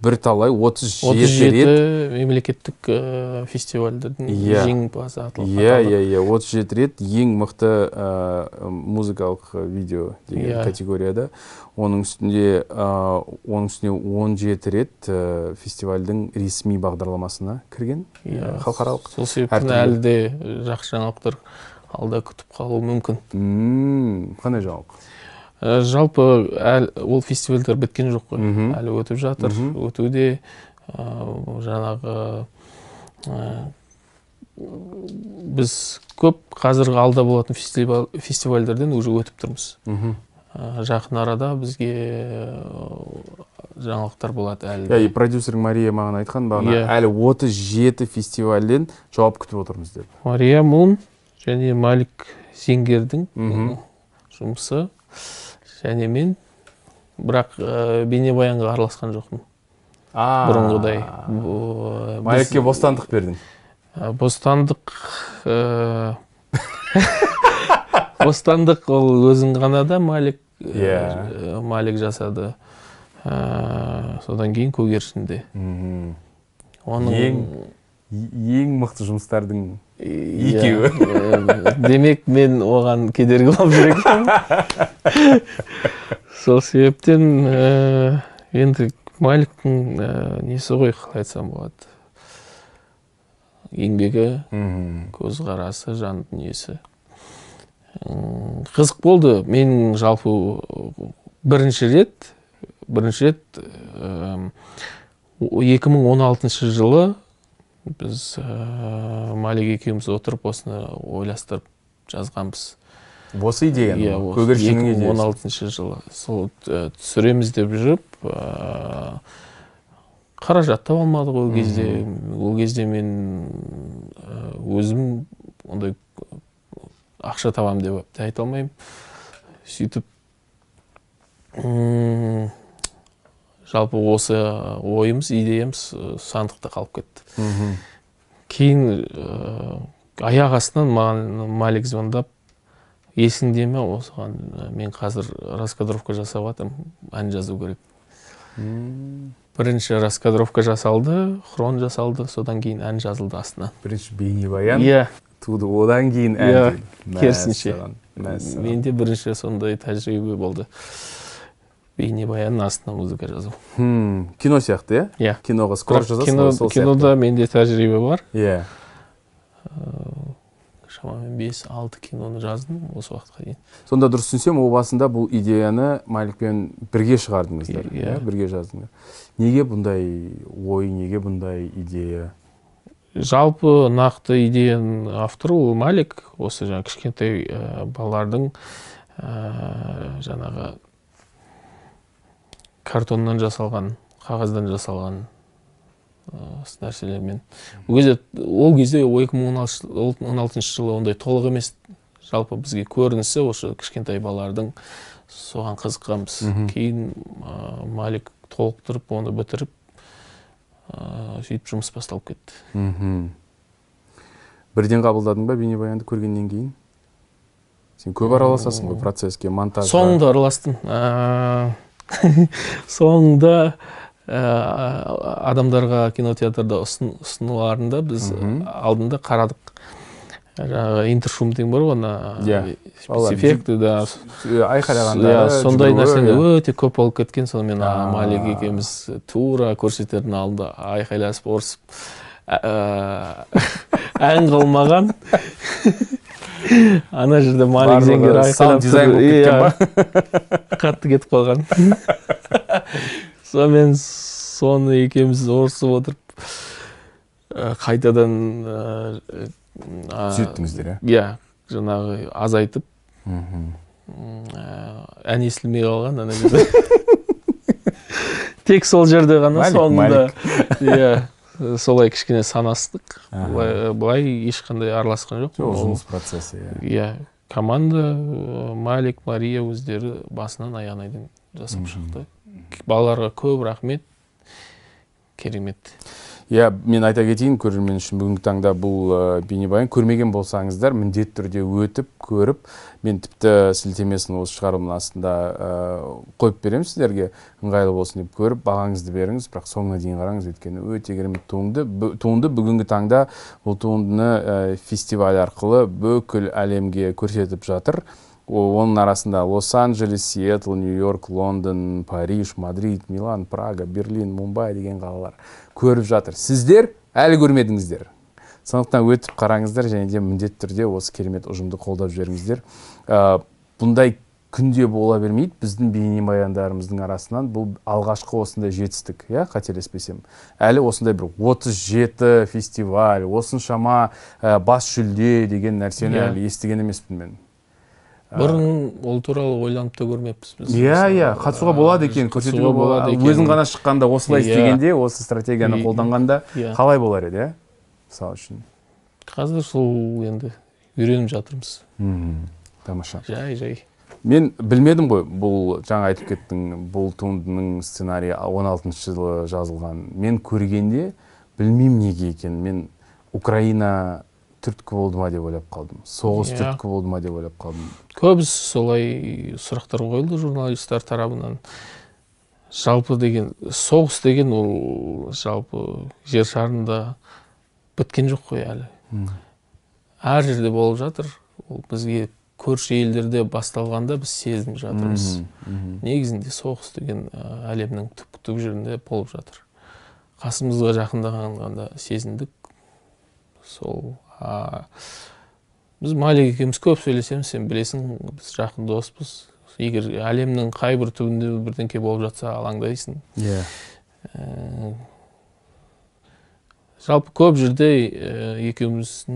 бірталай 37 рет мемлекеттік фестивальдердің жеңімпазы аталды. Иә, 37 рет ең мықты музыкалық видео деген категорияда. Оның үстіне 17 рет фестивальдің ресми бағдарламасына кірген, халықаралық. Сол себептен әлі де жақсы жаңалықтар алда күтіп қалуы мүмкін. Қандай жаңалық? Жалпы ол фестивальдер біткен жоқ қой. Әлі өтіп жатыр. Өтуде жаңағы біз көп қазіргі алда болатын фестивальдерден уже өтіп тұрмыз. Жақын арада бізге жаңалықтар болады әлі. Иә, продюсер Мария маған айтқан бағана, әлі 37 фестивальден жауап күтіп отырмыз деп. Мария Мун және Малик Зеңгердің жұмысы және мен, бірақ бейнебаянға араласқан жоқпын. Бұрынғыдай. Маликке бостандық бердің? Бостандық бостандық ол өзің ғана да Малик жасады. Содан кейін Көгершінде. Оның ең мықты жұмыстардың екеуі. Демек, мен оған кедергі болып жүр екенмін. Сол себептен енді Маликтің несі ғой, қалай айтсам болады, еңбегі, көзқарасы, жан дүниесі. Қызық болды. Мен жалпы бірінші рет 2016 жылы біз Малик екеуміз отырып осыны ойластырып жазғанбыз. Осы идеяны? Көгершіннің идеясы. 2016 жылы. Сол түсіреміз деп жүріп, қаражат таба алмадық ол кезде. Ол кезде мен өзім ондай ақша табам деп айта алмаймын. Сөйтіп жалпы осы ойымыз, идеямыз сандықта қалып кетті. Кейін аяқ астынан маған Малик звондап, есіңде ме, осыған мен қазір раскадровка жасап жатырмын, ән жазу керек. Бірінші раскадровка жасалды, хрон жасалды, содан кейін ән жазылды астына. Бірінші бейнебаян туды, одан кейін ән. Керісінше. Менде бірінші сондай тәжірибе болды. Бейнебаянның астына музыка жазу. Кино сияқты, иә? Иә. Киноға скор жазасың ғой, сол сияқты. Кинода менде тәжірибе бар. Иә. Шамамен 5-6 киноны жаздым осы уақытқа дейін. Сонда дұрыс түсінсем, о басында бұл идеяны Маликпен бірге шығардыңыздар, иә? Бірге жаздыңдар. Неге бұндай ой, неге бұндай идея? Жалпы нақты идеяның авторы ол Малик. Осы жаңа кішкентай балалардың жаңағы картоннан жасалған, қағаздан жасалған нәрселермен. Ол кезде 2016 жылы ондай толық емес, жалпы бізге көрінісі осы кішкентай балалардың, соған қызыққанбыз. Кейін Малик толықтырып, оны бітіріп, сөйтіп жұмыс басталып кетті. Бірден қабылдадың ба бейнебаянды көргеннен кейін? Сен көп араласасың ғой процеске, монтажға? Соңында араластым. Соңында адамдарға кинотеатрда ұсынуларында біз алдында қарадық. Жаңағы интершум деген бар ғой, ана спецэффекті, да. Айқайлағандары, сондай нәрсені өте көп болып кеткен. Сонымен Малик екеуміз тура көрсетердің алдында айқайласып, ұрысып, ән қылмаған. Ана жерде Малик Зеңгер айқайлап дизайн болып кеткен ба? Қатты кетіп қалған. Сонымен соны екеуміз ұрысып отырып, қайтадан түзеттіңіздер, иә? Иә, жаңағы азайтып, ән естілмей қалған ана жерде. Тек сол жерде ғана соңында. Иә, Солай кішкене санастық. Былай ешқандай араласқан жоқ. Жоқ, жұмыс процесі, иә. Иә, команда Малик, Мария өздері басынан аяғына дейін жасап шықты. Балаларға көп рахмет. Керемет. Иә, мен айта кетейін, көрермен үшін бүгінгі таңда бұл бейнебаян көрмеген болсаңыздар, міндетті түрде өтіп, көріп, мен тіпті сілтемесін осы шығарылымның астында қойып беремін сіздерге, ыңғайлы болсын деп көріп, бағаңызды беріңіз, бірақ соңына дейін қараңыз, өйткені өте керемет туынды. Туынды бүгінгі таңда бұл туындыны фестиваль арқылы бүкіл әлемге көрсетіп жатыр. Оның арасында Лос-Анджелес, Сиэтл, Нью-Йорк, Лондон, Париж, Мадрид, Милан, Прага, Берлин, Мумбай деген қалалар көріп жатыр. Сіздер әлі көрмедіңіздер. Сондықтан өтіп қараңыздар және де міндетті түрде осы керемет ұжымды қолдап жіберіңіздер. Бұндай күнде бола бермейді. Біздің бейнебаяндарымыздың арасынан бұл алғашқы осындай жетістік, иә, қателеспесем. Әлі осындай бір 37 фестиваль, осыншама бас жүлде деген нәрсені әлі естіген емеспін мен. Бұрын ол туралы ойланып та көрмеппіз біз. Иә, иә, қатысуға болады екен, көрсетуге болады екен. Өзің ғана шыққанда, осылай істегенде, осы стратегияны қолданғанда қалай болар еді, иә? Мысал үшін. Қазір сол енді үйреніп жатырмыз. Тамаша. Жай-жай. Мен білмедім ғой, бұл жаңа айтып кеттің, бұл туындының сценарийі 16 жылы жазылған. Мен көргенде білмеймін неге екен. Мен Украина түрткі болды ма деп ойлап қалдым. Соғыс түрткі болды ма деп ойлап қалдым. Көбісі солай сұрақтар қойылды журналистер тарапынан. Жалпы деген, соғыс деген ол жалпы жер шарында біткен жоқ қой әлі. Әр жерде болып жатыр. Ол бізге көрші елдерде басталғанда біз сезініп жатырмыз. Негізінде соғыс деген әлемнің түп жерінде болып жатыр. Қасымызға жақындағанда сезіндік. Сол біз Малик екеуміз көп сөйлесеміз, сен білесің, біз жақын доспыз. Егер әлемнің қай бір түбінде бірдеңке болып жатса, алаңдайсың. Жалпы көп жерде екеуміз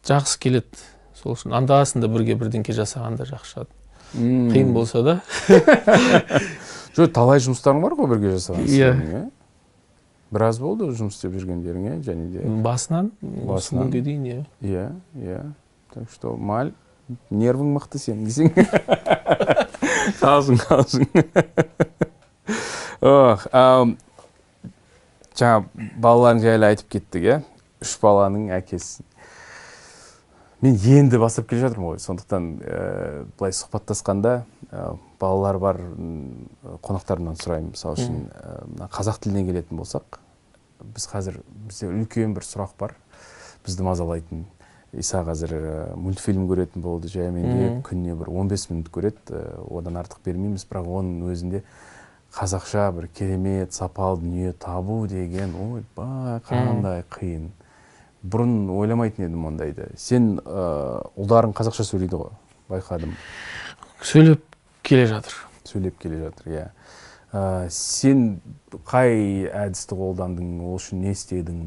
жақсы келеді. Сол үшін анда-санда бірге бірдеңке жасағанда жақсы шығады. Қиын болса да. Жоқ, талай жұмыстарың бар ғой бірге жасаған сенің, иә? Біраз болды жұмыс істеп жүргендеріңе, және де басынан осы күнге дейін, иә. Иә, иә. Так что, Маль, нервің мықты сенің десең. Қалжың, қалжың. Жаңа балаларың жайлы айтып кеттік, иә? 3 баланың әкесі. Мен енді бастап келе жатырмын ғой, сондықтан былай сұхбаттасқанда балалар бар қонақтарымнан сұраймын. Мысалы үшін, қазақ тіліне келетін болсақ, біз қазір бізде үлкен бір сұрақ бар, бізді мазалайтын. Иса қазір мультфильм көретін болды, жаймен күніне бір 15 минут көреді, одан артық бермейміз, бірақ оның өзінде қазақша бір керемет сапалы дүние табу деген, ойбай, қандай қиын. Бұрын ойламайтын едім ондайды. Сен ұлдарың қазақша сөйлейді ғой, байқадым. Сөйлеп келе жатыр. Сөйлеп келе жатыр, иә. Сен қай әдісті қолдандың, ол үшін не істедің?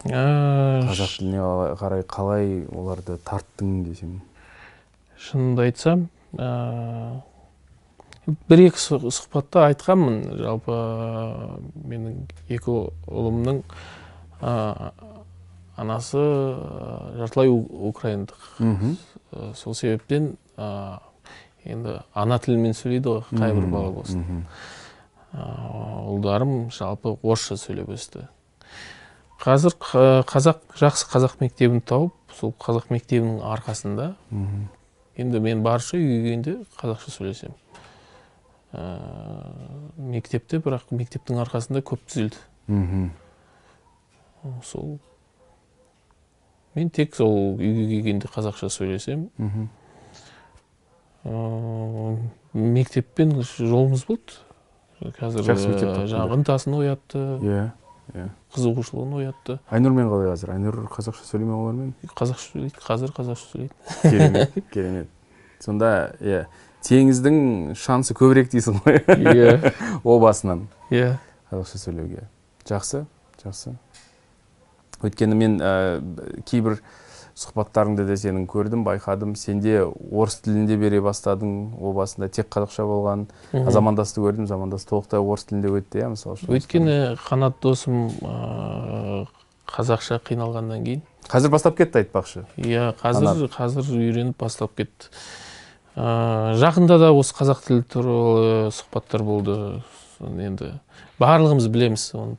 Қазақ тіліне қарай қалай оларды тарттың десем? Шынымды айтсам, бір-екі сұхбатта айтқанмын. Жалпы менің екі ұлымның анасы жартылай украиндық. Сол себептен енді ана тілімен сөйлейді ғой, қай бір бала болсын. Ұлдарым жалпы орысша сөйлеп өсті. Қазір жақсы қазақ мектебін тауып, сол қазақ мектебінің арқасында енді мен барша үйге келгенде қазақша сөйлесем. Мектепте, бірақ мектептің арқасында көп түзелді. Сол мен тек сол үйге келгенде қазақша сөйлесем. Мектеппен жолымыз болды. Қазір жаңағы ынтасын оятты. Иә. Қызығушылығын оятты. Айнұрмен қалай қазір? Айнұр қазақша сөйлей ме олармен? Қазақша сөйлейді, қазір қазақша сөйлейді. Керемет, керемет. Сонда, иә, теңіздің шансы көбірек дейсің ғой. Иә. О басынан. Иә. Қазақша сөйлеуге. Жақсы, жақсы. Өйткені мен кейбір Сұхбаттарыңды да сенің көрдім, байқадым. Сен де орыс тілінде бере бастадың, о басында тек қазақша болған. Замандасты көрдім, замандас толықтай орыс тілінде өтті, иә, мысалы үшін. Өйткені Қанат досым қазақша қиналғаннан кейін. Қазір бастап кетті айтпақшы. Иә, қазір үйреніп бастап кетті. Жақында да осы қазақ тілі туралы сұхбаттар болды. Енді барлығымыз білеміз оны.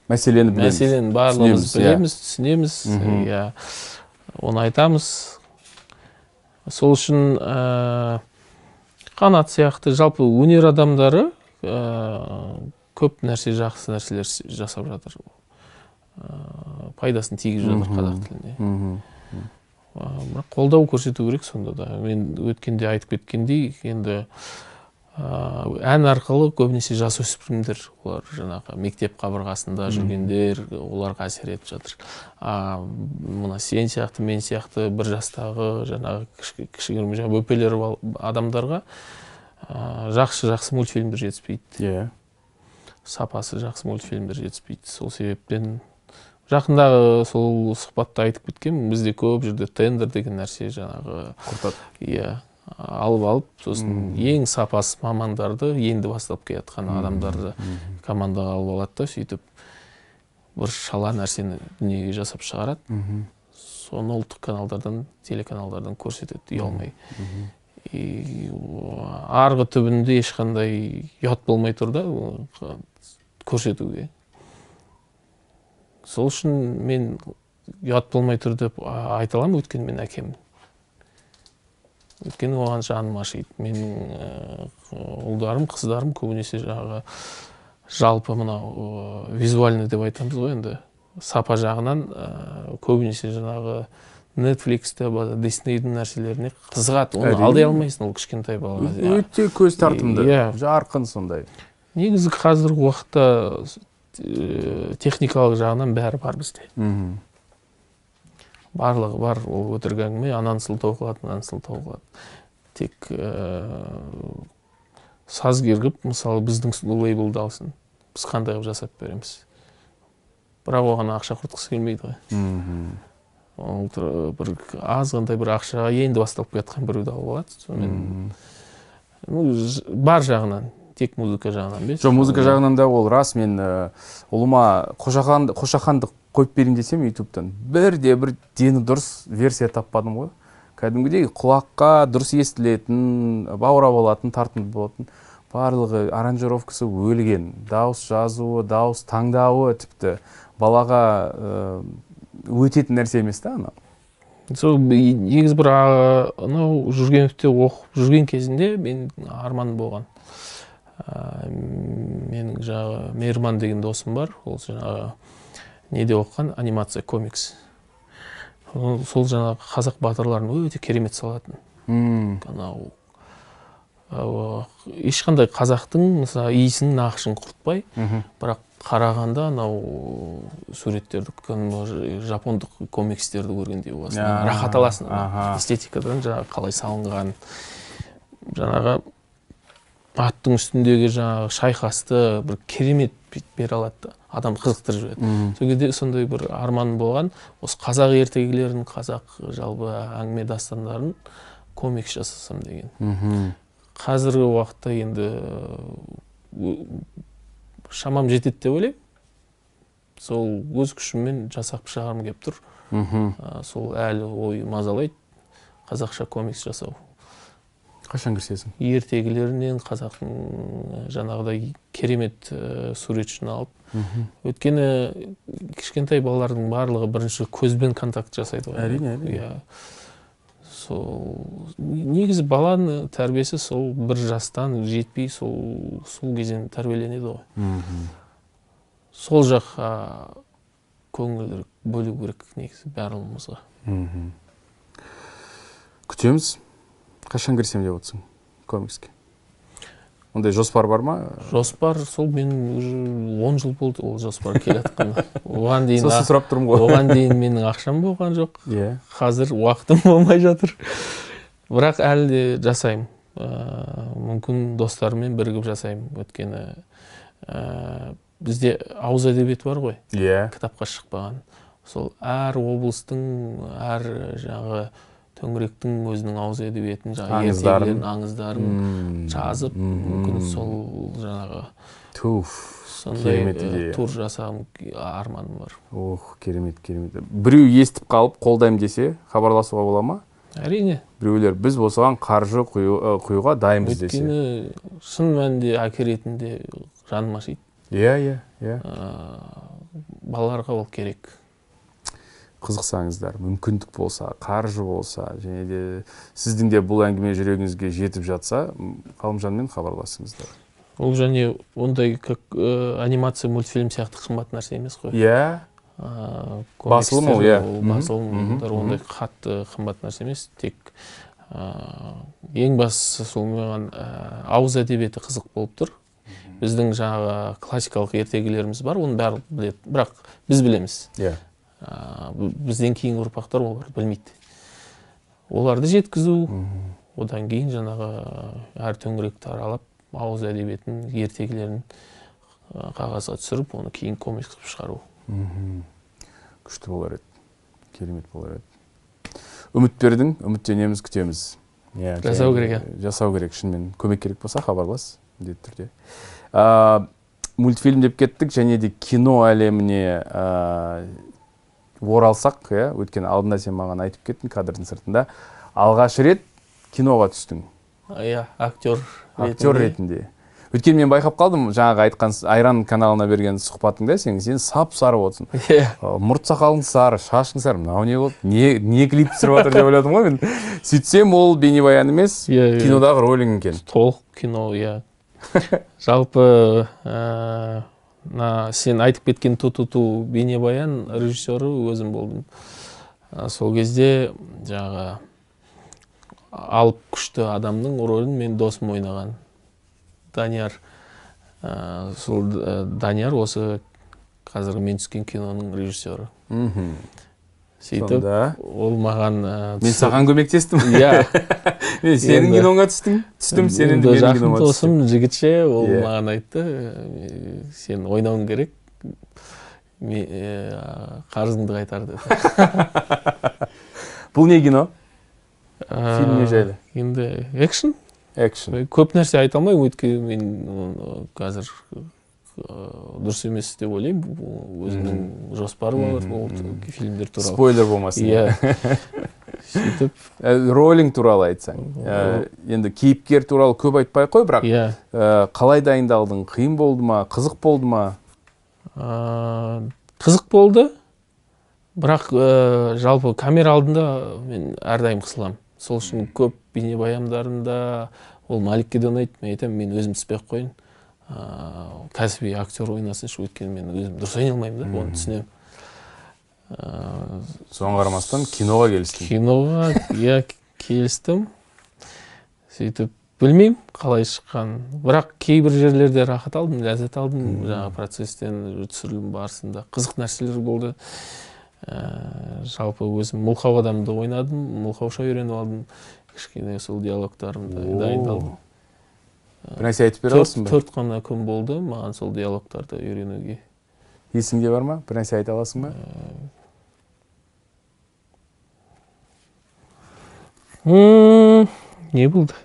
Мәселені білеміз. Мәселені барлығымыз білеміз, түсінеміз. Иә. Оны айтамыз. Сол үшін Қанат сияқты жалпы өнер адамдары көп нәрсе, жақсы нәрселер жасап жатыр. Пайдасын тигізіп жатыр қазақ тіліне. Бірақ қолдау көрсету керек сонда да. Мен өткенде айтып кеткендей, енді ән арқылы көбінесе жасөспірімдер, олар жаңағы мектеп қабырғасында жүргендер, оларға әсер етіп жатыр. Мына сен сияқты, мен сияқты бір жастағы жаңағы кішігірім жаңағы бөпелер адамдарға жақсы-жақсы мультфильмдер жетіспейді. Сапасы жақсы мультфильмдер жетіспейді. Сол себептен жақындағы сол сұхбатта айтып кеткен, бізде көп жерде тендер деген нәрсе жаңағы құртады. Иә. Алып, сосын ең сапасыз мамандарды, енді бастап келатқан адамдарды командаға алып алады да, сөйтіп бір шала нәрсені дүниеге жасап шығарады. Соны ұлттық каналдардан, телеканалдардан көрсетеді, ұялмай. Арғы түбінде ешқандай ұят болмай тұр да көрсетуге. Сол үшін мен ұят болмай тұр деп айта аламын, өйткені мен әкеммін. Өйткені оған жаным ашиды. Менің ұлдарым, қыздарым көбінесе жаңағы жалпы мынау визуальный деп айтамыз ғой енді, сапа жағынан көбінесе жаңағы Netflixте, Disneyдің нәрселеріне қызығады. Оны алдай алмайсың, ол кішкентай балаға. Өте көз тартымды, жарқын сондай. Негізі қазіргі уақытта техникалық жағынан бәрі бар бізде. Барлығы бар, ол өтірік әңгіме, ананы сылтау қылады, мынаны сылтау қылады. Тек сазгер қып, мысалы, біздің лейблді алсын, біз қандай қылып жасап береміз. Бірақ оған ақша құртқысы келмейді ғой. Ол бір азғантай бір ақшаға енді басталып келатқан біреуді алып алады. Сонымен, бар жағынан, тек музыка жағынан емес. Жоқ, музыка жағынан да ол рас, мен ұлыма Қошаханды қойып берейін десем ютубтан бірде бір дені дұрыс версия таппадым ғой. Кәдімгідей құлаққа дұрыс естілетін, баурап алатын, тартымды болатын. Барлығы аранжировкасы өлген, дауыс жазуы, дауыс таңдауы тіпті балаға өтетін нәрсе емес та анау. Сол негізі бір анау Жүргеновте оқып жүрген кезінде мен арман болған. Менің жаңағы Мейірман деген досым бар, ол жаңағы неде оқыған, анимация, комикс. Сол жаңағы қазақ батырларын өте керемет салатын. Анау ешқандай қазақтың мысалы иісін, нақышын құртпай, бірақ қарағанда анау суреттерді, жапондық комикстерді көргендей боласың, рахат аласың. Эстетикадан жаңағы қалай салынған, жаңағы аттың үстіндегі жаңағы шайқасты бір керемет бере алады да, адам қызықтырып жібереді. Сол кезде сондай бір арман болған, осы қазақ ертегілерін, қазақ жалпы әңгіме дастандарын комикс жасасам деген. Қазіргі уақытта енді шамам жетеді деп ойлаймын. Сол өз күшіммен жасап шығарғым келіп тұр. Сол әлі ой мазалайды, қазақша комикс жасау. Қашан кірісесің? Ертегілерінен қазақтың жаңағыдай керемет суретшіні алып. Өйткені кішкентай балалардың барлығы бірінші көзбен контакт жасайды ғой. Әрине, әрине. Сол негізі баланың тәрбиесі сол бір жастан жетпей сол кезден тәрбиеленеді ғой. Сол жаққа көңіл бөлу керек негізі барлығымызға. Күтеміз. Қашан кірсем деп отырсың комикске? Ондай жоспар бар ма? Жоспар сол мен уже 10 жыл болды ол жоспар келе жатқанына. Оған дейін сосын сұрап тұрмын ғой. Оған дейін менің ақшам болған жоқ. Қазір уақытым болмай жатыр. Бірақ әлі де жасаймын. Мүмкін достарыммен бірігіп жасаймын. Өйткені бізде ауыз әдебиеті бар ғой. Кітапқа шықпаған. Сол әр облыстың, әр жаңағы төңіректің өзінің ауыз әдебиетін, жаңағы ертегілерін, аңыздарын жазып, мүмкін сол жаңағы туф, сондай тур жасағым арманым бар. Ох, керемет, керемет. Біреу естіп қалып қолдаймын десе, хабарласуға бола ма? Әрине. Біреулер біз осыған қаржы құюға дайынбыз десе. Өйткені шын мәнінде әке ретінде жаным ашиды. Иә, иә, иә. Балаларға ол керек. Қызықсаңыздар, мүмкіндік болса, қаржы болса, және де сіздің де бұл әңгіме жүрегіңізге жетіп жатса, Ғалымжанмен хабарласыңыздар. Ол және ондай как анимация, мультфильм сияқты қымбат нәрсе емес қой. Иә. Басылым ол, иә. Басылымдар ондай қатты қымбат нәрсе емес, тек ең бастысы сол маған ауыз әдебиеті қызық болып тұр. Біздің жаңағы классикалық ертегілеріміз бар, оның бәрі біледі, бірақ біз білеміз. Иә. Бізден кейінгі ұрпақтар оларды білмейді. Оларды жеткізу, одан кейін жаңағы әр төңіректі аралап, ауыз әдебиетін, ертегілерін қағазға түсіріп, оны кейін комикс қылып шығару. Күшті болар еді, керемет болар еді. Үміт бердің, үміттенеміз, күтеміз. Жасау керек. Жасау керек, шынымен. Көмек керек болса, хабарлас, міндетті түрде. Мультфильм деп кеттік, және де кино әлеміне оралсақ, өйткені алдында сен маған айтып кеттің кадрдың сыртында, алғаш рет киноға түстің. Иә, актер ретінде. Актер ретінде. Өйткені мен байқап қалдым, жаңағы айтқан Айран каналына берген сұхбатыңда сен сап-сары болдың. Иә. Мұрт сақалың сары, шашың сары, мынау не болды? Не клип түсіріп жатыр деп ойладым ғой мен. Сөйтсем, ол бейнебаян емес, кинодағы ролің екен. Толық кино, иә. Жалпы сен айтып кеткен ту-ту-ту бейнебаян режиссері өзім болдым. Сол кезде жаңағы алып күшті адамның рөлін мен досым ойнаған. Данияр. Сол Данияр осы қазіргі мен түскен киноның режиссері. Сөйтіп ол маған... Мен саған көмектестім. Иә. Мен сенің киноңа түстім, сен енді менің кинома түстің. Жақын досым жігітше, ол маған айтты, сен ойнауың керек, қарызыңды қайтар деді. Бұл не кино? Фильм не жайлы? Енді экшн. Экшн. Көп нәрсе айта алмаймын, өйткені мен қазір дұрыс емес деп ойлаймын. Өзімнің жоспарым бар ол фильмдер туралы. Спойлер болмасын. Иә. Сөйтіп. Ролинг туралы айтсаң. Енді кейіпкер туралы көп айтпай қой, бірақ қалай дайындалдың? Қиын болды ма? Қызық болды ма? Қызық болды. Бірақ жалпы камера алдында мен әрдайым қысыламын. Сол үшін көп бейнебаяндарында ол Маликке де ұнайды. Мен айтамын, мен өзім түспей ақ қояйын. Кәсіби актер ойнасыншы, өйткені мен өзім дұрыс ойнай алмаймын да, оны түсінемін. Соған қарамастан киноға келістің. Киноға, иә, келістім. Сөйтіп, білмеймін қалай шыққан. Бірақ кейбір жерлерде рахат алдым, ләззат алдым. Жаңа процесстен, түсірілім барысында қызық нәрселер болды. Жалпы өзім мылқау адамды ойнадым, мылқауша үйреніп алдым. Кішкене сол диалогтарымды дайындалдым. Бір нәрсе айтып бере аласың ба? 4 қана күн болды маған сол диалогтарды үйренуге. Есіңде бар ма? Бір нәрсе айта аласың ба? Не болды?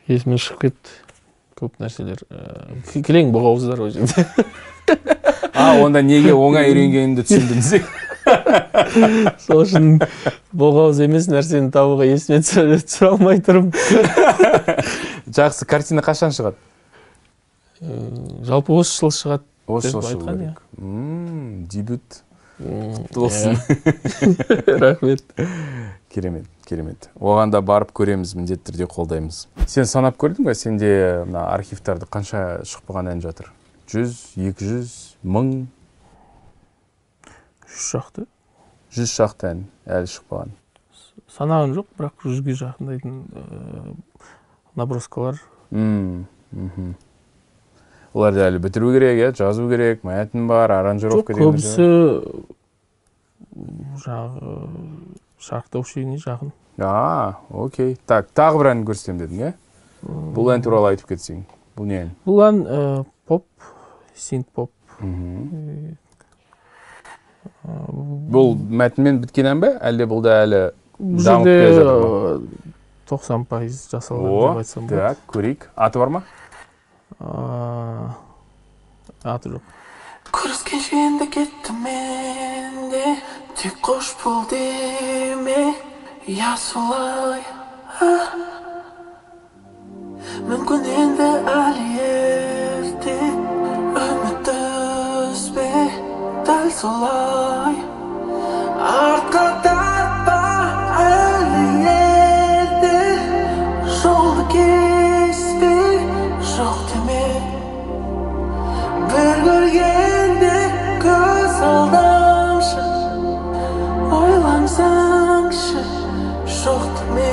Есімнен шығып кетті. Көп нәрселер. Кілең боғауыздар ол жерде. Онда неге оңай үйренгенімді түсіндім десең. Сол үшін боғауыз емес нәрсені табуға есіме түсіре алмай тұрмын. Жақсы, картина қашан шығады? Жалпы осы жыл шығады. Осы жыл шығу керек. Дебют. Құтты болсын. Рахмет. Керемет, керемет. Оған да барып көреміз, міндетті түрде қолдаймыз. Сен санап көрдің бе? Сенде мына архивтарды қанша шықпаған ән жатыр? 100, 200, 1000? 100 шақты. 100 шақты ән әлі шықпаған. Санаған жоқ, бірақ 100-ге жақындайтын наброскалар. Оларды әлі бітіру керек, жазу керек, мәтін бар, аранжировка деген. Көбісі жаңағы шарықтау шегіне жақын. Окей. Так, тағы бір ән көрсетемін дедің, иә? Бұл ән туралы айтып кетсең. Бұл не ән? Бұл ән поп, синт-поп. Бұл мәтінмен біткен ән бе? Әлде бұл да әлі дамып келе жатыр ма? 90% жасалған деп айтсам болады. Так, көрейік. Аты бар ма? Аты жоқ. Көріскенше енді кеттім мен де, тек қош бол деме, я солай. Мүмкін енді әлі ерте, үміт үзбе, дәл солай. Артқа тартпа әлі ерте, жолды кеспе, жоқ деме. Бір көргенде көз алдамшы, ойлансаңшы, жоқ деме.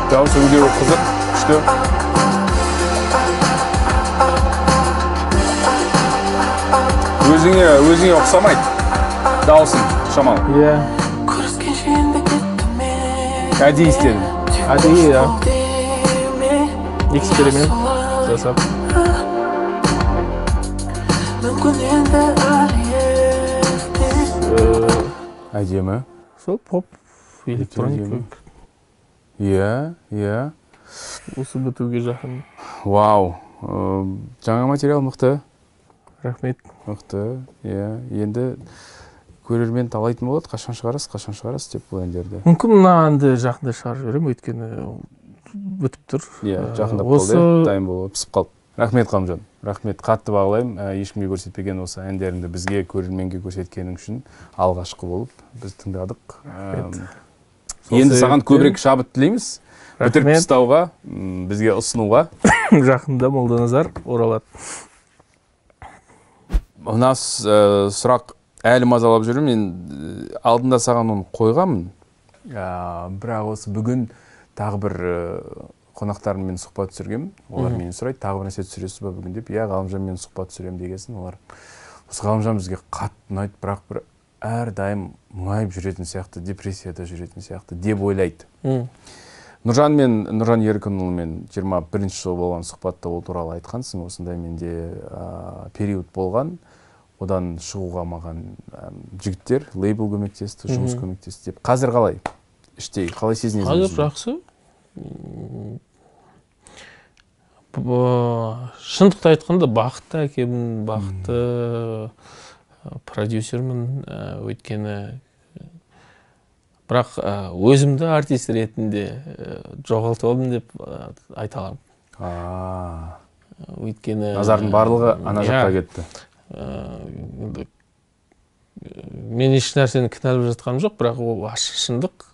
Дауыс өңдеуі қызық, күшті. Өзіңе ұқсамайды. Дауысың шамалы. Иә. Әдейі істедім. Әдейі, иә. Эксперимент жасап. Әдемі. Сол поп, электроника. Иә, иә. Осы бітуге жақын. Вау. Жаңа материал мықты. Рахмет. Мықты, иә. Енді көрермен талайтын болады, қашан шығарасыз, қашан шығарасыз деп бұл әндерді. Мүмкін мына әнді жақында шығарып жіберемін, өйткені бітіп тұр. Иә, жақындап қалды, дайын болып, пісіп қалды. Рахмет, Ғалымжан. Рахмет, қатты бағалаймын. Ешкімге көрсетпеген осы әндеріңді бізге, көрерменге көрсеткенің үшін алғашқы болып біз тыңдадық. Енді саған көбірек шабыт тілейміз. Бітіріп тастауға, бізге ұсынуға. Жақында Молданазар оралады. Мына сұрақ әлі мазалап жүрмін. Мен алдында саған оны қойғанмын. Бірақ осы бүгін тағы бір қонақтарыммен сұхбат түсіргенмін. Олар мені сұрайды, тағы бір нәрсе түсіресіз ба бүгін деп. Иә, Ғалымжанмен сұхбат түсіремін дегесін. Олар осы Ғалымжан бізге қатты ұнайды, бірақ бір әрдайым мұңайып жүретін сияқты, депрессияда жүретін сияқты деп ойлайды. Нұржан Еркінұлымен 21 жыл болған сұхбатта ол туралы айтқансың. Осындай менде период болған. Одан шығуға маған жігіттер, лейбл көмектесті, жұмыс көмектесті деп. Қазір қалай? Іштей қалай сезінесің? Қазір жақсы. Шындықты айтқанда бақытты әкемін, бақытты продюсермін, өйткені бірақ өзімді артист ретінде жоғалтып алдым деп айта аламын. Өйткені назардың барлығы ана жаққа кетті. Мен еш нәрсені кінәлап жатқаным жоқ, бірақ ол ащы шындық.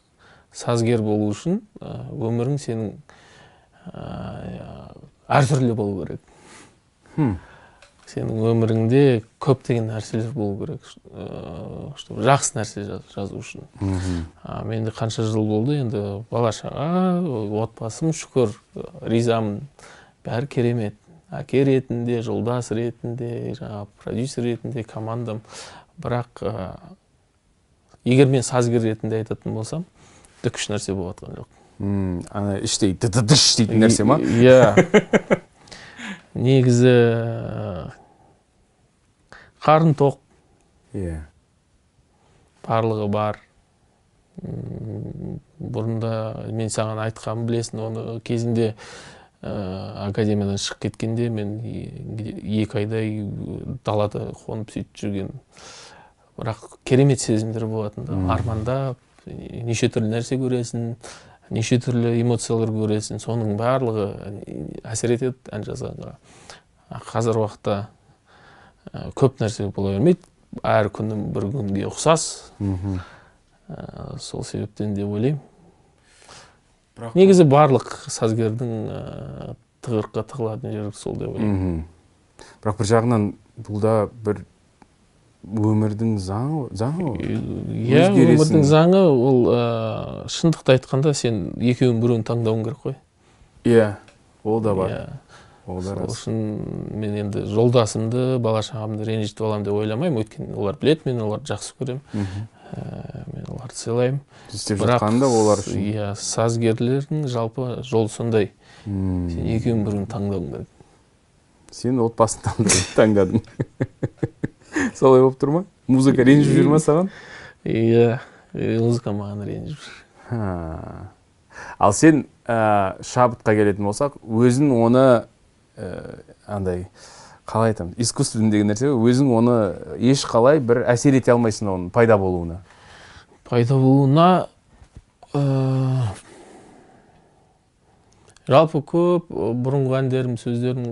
Сазгер болу үшін өмірің сенің әртүрлі болу керек. Сенің өміріңде көптеген нәрселер болу керек, чтобы жақсы нәрсе жазу үшін. Менде қанша жыл болды, енді бала-шаға, отбасым, шүкір, ризамын, бәрі керемет. Әке ретінде, жолдас ретінде, жаңа продюсер ретінде, командам. Бірақ егер мен сазгер ретінде айтатын болсам, күш нәрсе болып жатқан жоқ. Ана іштей дыдыдыш дейтін нәрсе ма? Иә. Негізі қарын тоқ. Иә. Барлығы бар. Бұрында мен саған айтқанмын, білесің, оны кезінде академиядан шығып кеткенде мен 2 айдай далада қонып сөйтіп жүрген. Бірақ керемет сезімдер болатын да, армандап, неше түрлі нәрсе көресің, неше түрлі эмоциялар көресің, соның барлығы әсер етеді ән жазғанға. Қазір уақытта көп нәрсе бола бермейді, әр күнім бір күнге ұқсас. Сол себептен деп ойлаймын. Негізі барлық сазгердің тығырыққа тығылатын жері сол деп ойлаймын. Бірақ бір жағынан бұл да бір өмірдің заңы ғой. Иә, өмірдің заңы ол шындықты айтқанда сен екеуінің біреуін таңдауың керек қой. Иә, ол да бар. Ол да рас. Сол үшін мен енді жолдасымды, бала шағамды ренжітіп аламын деп ойламаймын, өйткені олар біледі, мен оларды жақсы көремін. Мен оларды сыйлаймын. Істеп жатқаны да олар үшін. Иә, сазгерлердің жалпы жолы сондай. Сен екеуінің бірін таңдауың керек. Сен отбасын таңдадың. Солай болып тұр ма? Музыка ренжіп жүр ма саған? Иә, музыка маған ренжіп жүр. Ал сен шабытқа келетін болсақ, өзің оны андай қалай айтамын, искусственный деген нәрсе, өзің оны еш қалай бір әсер ете алмайсың оның пайда болуына. Пайда болуына жалпы көп бұрынғы әндерім, сөздерім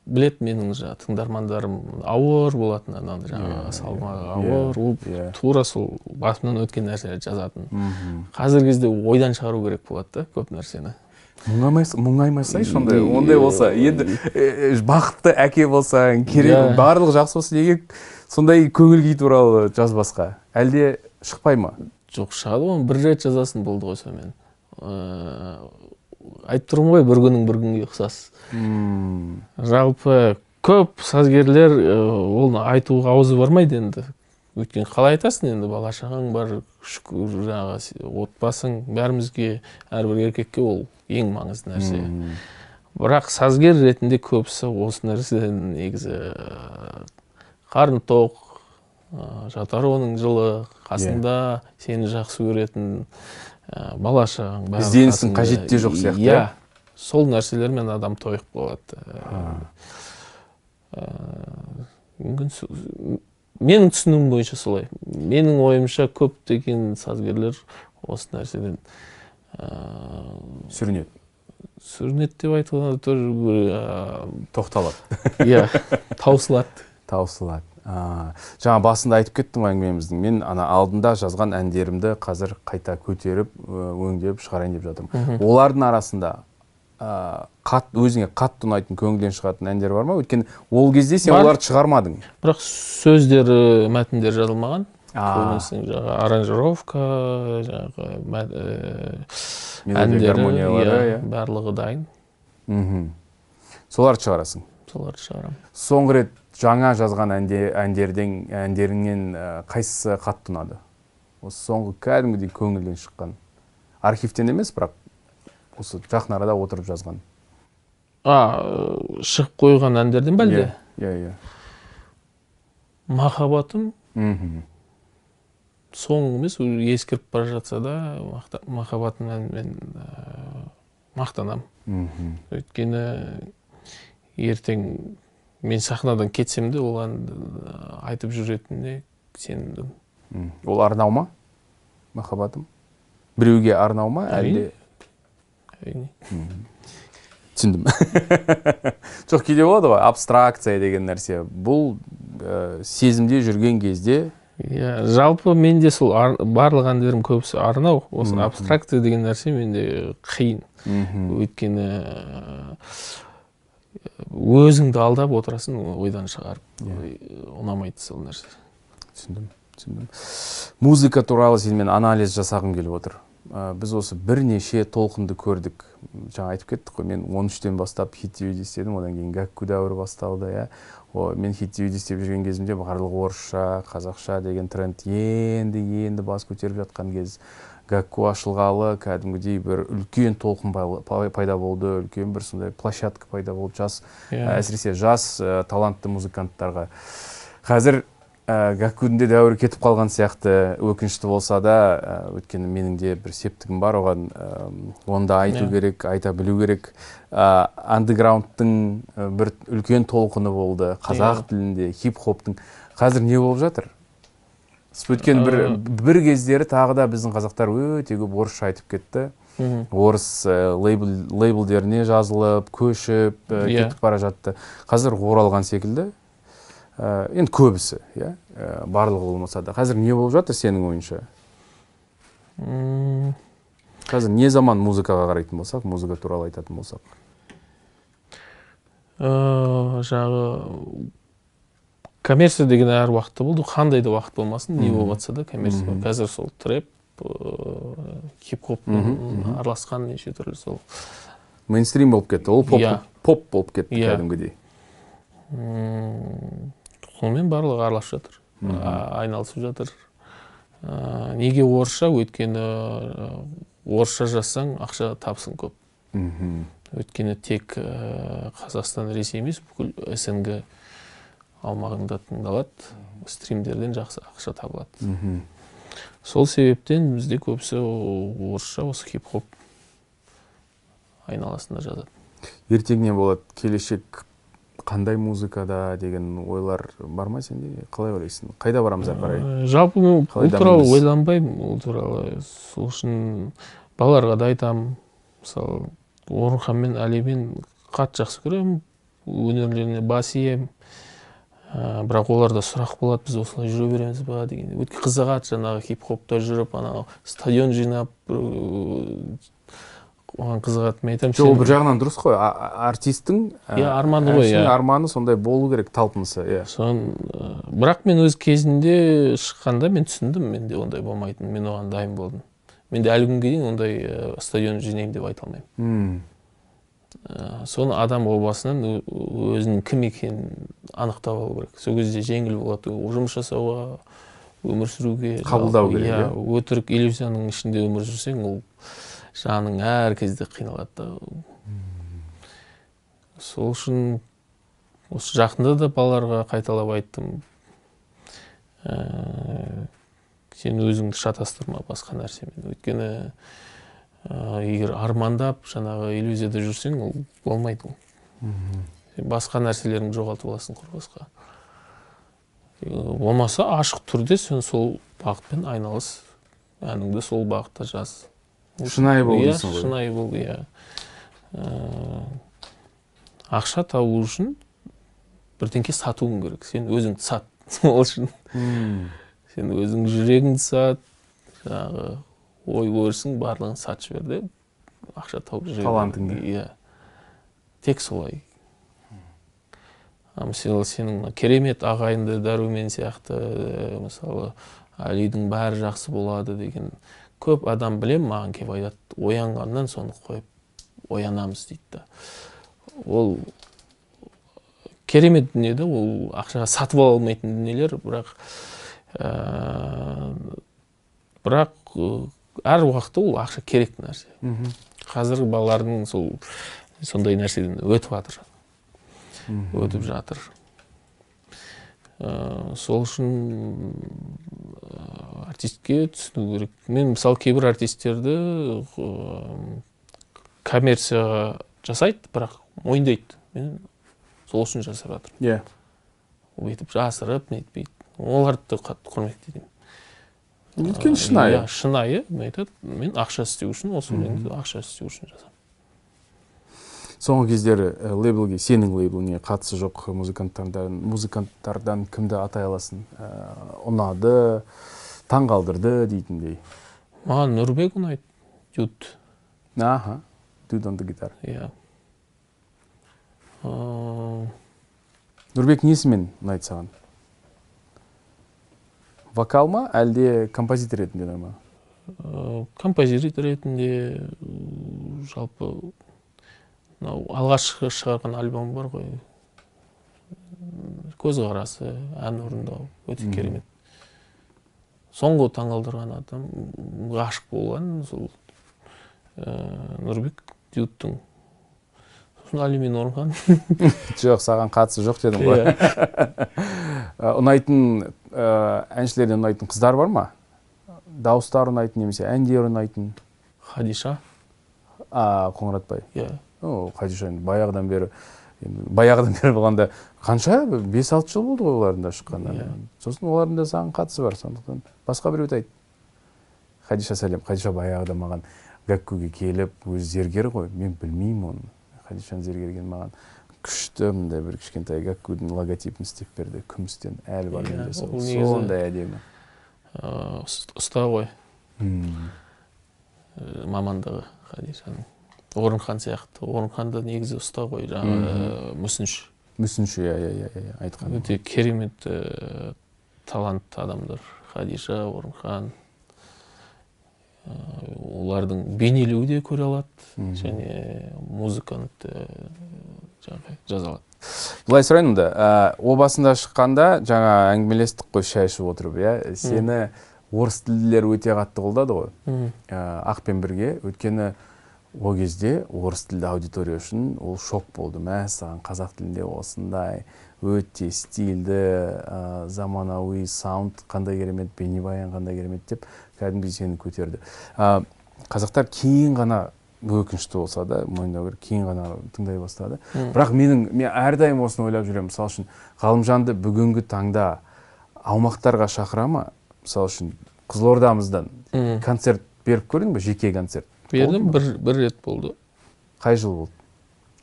білет менің тыңдармандарым ауыр болатын, анандай жаңағы салмағы ауыр, ол тура сол басымнан өткен нәрселерді жазатын. Қазіргі кезде ойдан шығару керек болады да көп нәрсені. Мұңаймасай сондай, ондай болса, енді бақытты әке болсаң, керек, барлық жақсы болса, неге сондай көңіл күй туралы жазбасқа? Әлде шықпай ма? Жоқ, шығады ғой, бір рет жазасын болды ғой сонымен. Айтып тұрмын ғой, бір күнің бір күнге ұқсас. Жалпы көп сазгерлер оны айтуға аузы бармайды енді. Өйткені қалай айтасың енді, бала шағаң бар, шүкір, жаңағы отбасың, бәрімізге, әрбір еркекке ол ең маңызды нәрсе. Бірақ сазгер ретінде көбісі осы нәрседен негізі қарын тоқ, жатар оның жылы, қасында сені жақсы көретін бала шағаң, бәрі Ізденістің қасында. қажеті де жоқ сияқты, Иә, иә? сол нәрселермен адам тойып қалады. Мүмкін менің түсінігім бойынша солай. Менің ойымша көптеген сазгерлер осы нәрседен сүрінеді. Сүрінеді деп айтуға тоже бір, Тоқталады. Иә, таусылады. Таусылады. Жаңа басында айтып кеттім ғой әңгімеміздің. Мен ана алдында жазған әндерімді қазір қайта көтеріп, өңдеп шығарайын деп жатырмын. Олардың арасында өзіңе қатты ұнайтын, көңілден шығатын әндер бар ма? Өйткені ол кезде сен Бар. оларды шығармадың. Бірақ сөздері, мәтіндер жазылмаған. Көбінесе жаңағы аранжировка, жаңағы Мелодия, әндері, гармониялары, иә, иә. барлығы дайын. Соларды шығарасың? Соларды шығарамын. Соңғы рет жаңа жазған әндеріңнен қайсысы қатты ұнады? Осы соңғы кәдімгідей көңілден шыққан. Архивтен емес, бірақ осы жақын арада отырып жазған. Шығып қойған әндерден бе әлде? Иә, иә, иә. Махаббатым. Соңғы емес, уже ескіріп бара жатса да, махаббатымнан мен мақтанамын. Өйткені ертең мен сахнадан кетсем де, ол әнді айтып жүретініне сенімдімін. Ол арнау ма? Махаббатым? Біреуге арнау ма, әлде? Әрине. Түсіндім. Жоқ, кейде болады ғой, абстракция деген нәрсе. Бұл сезімде жүрген кезде. Иә, жалпы менде сол барлық әндерім көбісі арнау. Осы абстракция деген нәрсе менде қиын. Өйткені өзіңді алдап отырасың, ойдан шығарып. Ұнамайды сол нәрсе. Түсіндім, түсіндім. Музыка туралы сенімен анализ жасағым келіп отыр. Біз осы бірнеше толқынды көрдік. Жаңа айтып кеттік қой, мен он үштен бастап хит ти ви-де істедім, одан кейін гәкку дәуірі басталды, иә. Мен хит ти ви-де істеп жүрген кезімде барлығы орысша, қазақша деген тренд енді бас көтеріп жатқан кез. Гәкку ашылғалы кәдімгідей бір үлкен толқын пайда болды, үлкен бір сондай площадка пайда болды, әсіресе жас талантты музыканттарға. Қазір Гәккудің де дәуірі кетіп қалған сияқты, өкінішті болса да, өйткені менің де бір септігім бар оған, оны да айту керек, айта білу керек. Андеграундтың бір үлкен толқыны болды, қазақ тілінде, хип-хоптың. Қазір не болып жатыр? Өйткені бір кездері тағы да біздің қазақтар өте көп орысша айтып кетті. Орыс лейблдеріне жазылып, көшіп, кетіп бара жатты. Қазір оралған секілді. Енді көбісі, иә, барлығы болмаса да. Қазір не болып жатыр сенің ойыңша? Қазір не заман музыкаға қарайтын болсақ, музыка туралы айтатын болсақ? Жаңағы коммерция деген әр уақытта болды, қандай да уақыт болмасын, не болып жатса да коммерция. Қазір сол трэп, хип-хоп араласқан неше түрлі сол. Мейнстрим болып кетті, ол поп болып кетті кәдімгідей. Сонымен барлығы араласып жатыр, айналысып жатыр. Неге орысша? Өйткені орысша жазсаң, ақша табысың көп. Өйткені тек Қазақстан, Ресей емес, бүкіл СНГ аумағында тыңдалады, стримдерден жақсы ақша табылады. Сол себептен бізде көбісі орысша осы хип-хоп айналасында жазады. Ертең не болады, келешек қандай музыкада деген ойлар бар ма сенде? Қалай ойлайсың? Қайда барамыз әрі қарай? Жалпы мен ол туралы ойланбаймын, ол туралы. Сол үшін балаларға да айтамын. Мысалы, Орынхан мен Әлимен қатты жақсы көремін, өнерлеріне бас иемін. Бірақ оларда сұрақ болады, біз осылай жүре береміз ба деген. Өте қызығады жаңағы хип-хопта жүріп, анау стадион жинап, оған қызығады. Мен айтамын, жоқ, бір жағынан дұрыс қой, артистің арманы ғой, иә. Арманы сондай болу керек, талпынысы, иә. Бірақ мен өз кезінде шыққанда мен түсіндім, менде ондай болмайтын, мен оған дайын болдым. Мен де әлі күнге дейін ондай стадион жинаймын деп айта алмаймын. Соны адам о басынан өзінің кім екенін анықтап алу керек. Сол кезде жеңіл болады жұмыс жасауға, өмір сүруге. Қабылдау керек, иә. Өтірік иллюзияның ішінде өмір сүрсең, ол жаның әр кезде қиналады. Сол үшін осы жақында да балаларға қайталап айттым. Сен өзіңді шатастырма басқа нәрсемен. Өйткені егер армандап, жаңағы иллюзияда жүрсең, ол болмайды ол. Сен басқа нәрселеріңді жоғалтып аласың құр босқа. Болмаса ашық түрде сен сол бағытпен айналыс, әніңді сол бағытта жаз. Шынайы бол дейсің ғой. Шынайы бол, иә. Ақша табу үшін бірдеңке сатуың керек. Сен өзіңді сат. Ол үшін. Сен өзің жүрегіңді сат, жаңағы ой өрісің барлығын сатып жібер де, ақша тауып жүре. Талантыңды. Иә. Тек солай. Мысалы, сенің керемет ағайынды Дәрумен сияқты, мысалы, Әлидің бәрі жақсы болады деген көп адам білем, маған келіп айтады, оянғаннан соны қойып оянамыз дейді да. Ол керемет дүние де, ол ақшаға сатып ала алмайтын дүниелер, бірақ әр уақытта ол ақша керек нәрсе. Қазір балалардың сол сондай нәрседен өтіп жатыр. Өтіп жатыр. Сол үшін артистке түсіну керек. Мен мысалы кейбір артистерді коммерцияға жасайды, бірақ мойындайды. Мен сол үшін жасап жатырмын. Иә. Өйтіп жасырып, нетпейді. Оларды да қатты құрметтеймін. Өйткені шынайы. Иә, шынайы. Мен айтады, мен ақша істеу үшін, осы өлеңді ақша істеу үшін жасамын. Соңғы кездері лейблге, сенің лейбліңе қатысы жоқ музыканттардан кімді атай аласың? Ұнады, таң қалдырды дейтіндей. Маған Нұрбек ұнайды, Дюд. Аха, Dude on the guitar. Иә. Нұрбек несімен ұнайды саған? Вокал ма, әлде композитор ретінде ұнай ма? Композитор ретінде, жалпы алғашқы шығарған альбом бар ғой. Көзқарасы, ән орындау өте керемет. Соңғы таңғалдырған адам, ғашық болған сол Нұрбек Дюдтың. Сосын Али мен Орынхан. Жоқ, саған қатысы жоқ дедім ғой. Ұнайтын, әншілерден ұнайтын қыздар бар ма? Дауыстары ұнайтын немесе әндері ұнайтын? Хадиша. Қоңыратбай. Иә. Хадиша енді баяғыдан бері, болғанда қанша? 5-6 жыл болды ғой олардың да шыққанына. Сосын олардың да саған қатысы бар, сондықтан басқа біреуді айт. Хадиша сәлем. Хадиша баяғыда маған Гәккуге келіп, өзі зергер ғой, мен білмеймін оны. Хадишаның зергер екенін маған күшті мындай бір кішкентай Гәккудің логотипін істеп берді, күмістен әлі бар менде сол. Сондай әдемі. Ұста ғой. Мамандығы Хадишаның. Орынхан сияқты. Орынхан да негізі ұста ғой, жаңағы мүсінші. Мүсінші, иә, айтқан. Өте керемет талантты адамдар. Хадиша, Орынхан. Олардың бейнелеуі де көре алады, және музыканы жаза алады. Былай сұрайын да, о басында шыққанда жаңа әңгімелестік қой, шай ішіп отырып, иә, сені Орыс тілділер өте қатты қолдады ғой. Ақпен бірге, өйткені ол кезде орыс тілді аудитория үшін ол шок болды. Мәссаған, қазақ тілінде осындай өте стильді, заманауи саунд қандай керемет, бейнебаян қандай керемет деп кәдімгідей сені көтерді. Қазақтар кейін ғана, өкінішті болса да, мойындау керек, кейін ғана тыңдай бастады. Бірақ мен әрдайым осыны ойлап жүремін. Мысалы үшін, Ғалымжанды бүгінгі таңда аумақтарға шақыра ма? Мысалы үшін, Қызылордамыздан концерт беріп көрдің бе, жеке концерт? Бердім, бір рет болды. Қай жыл болды?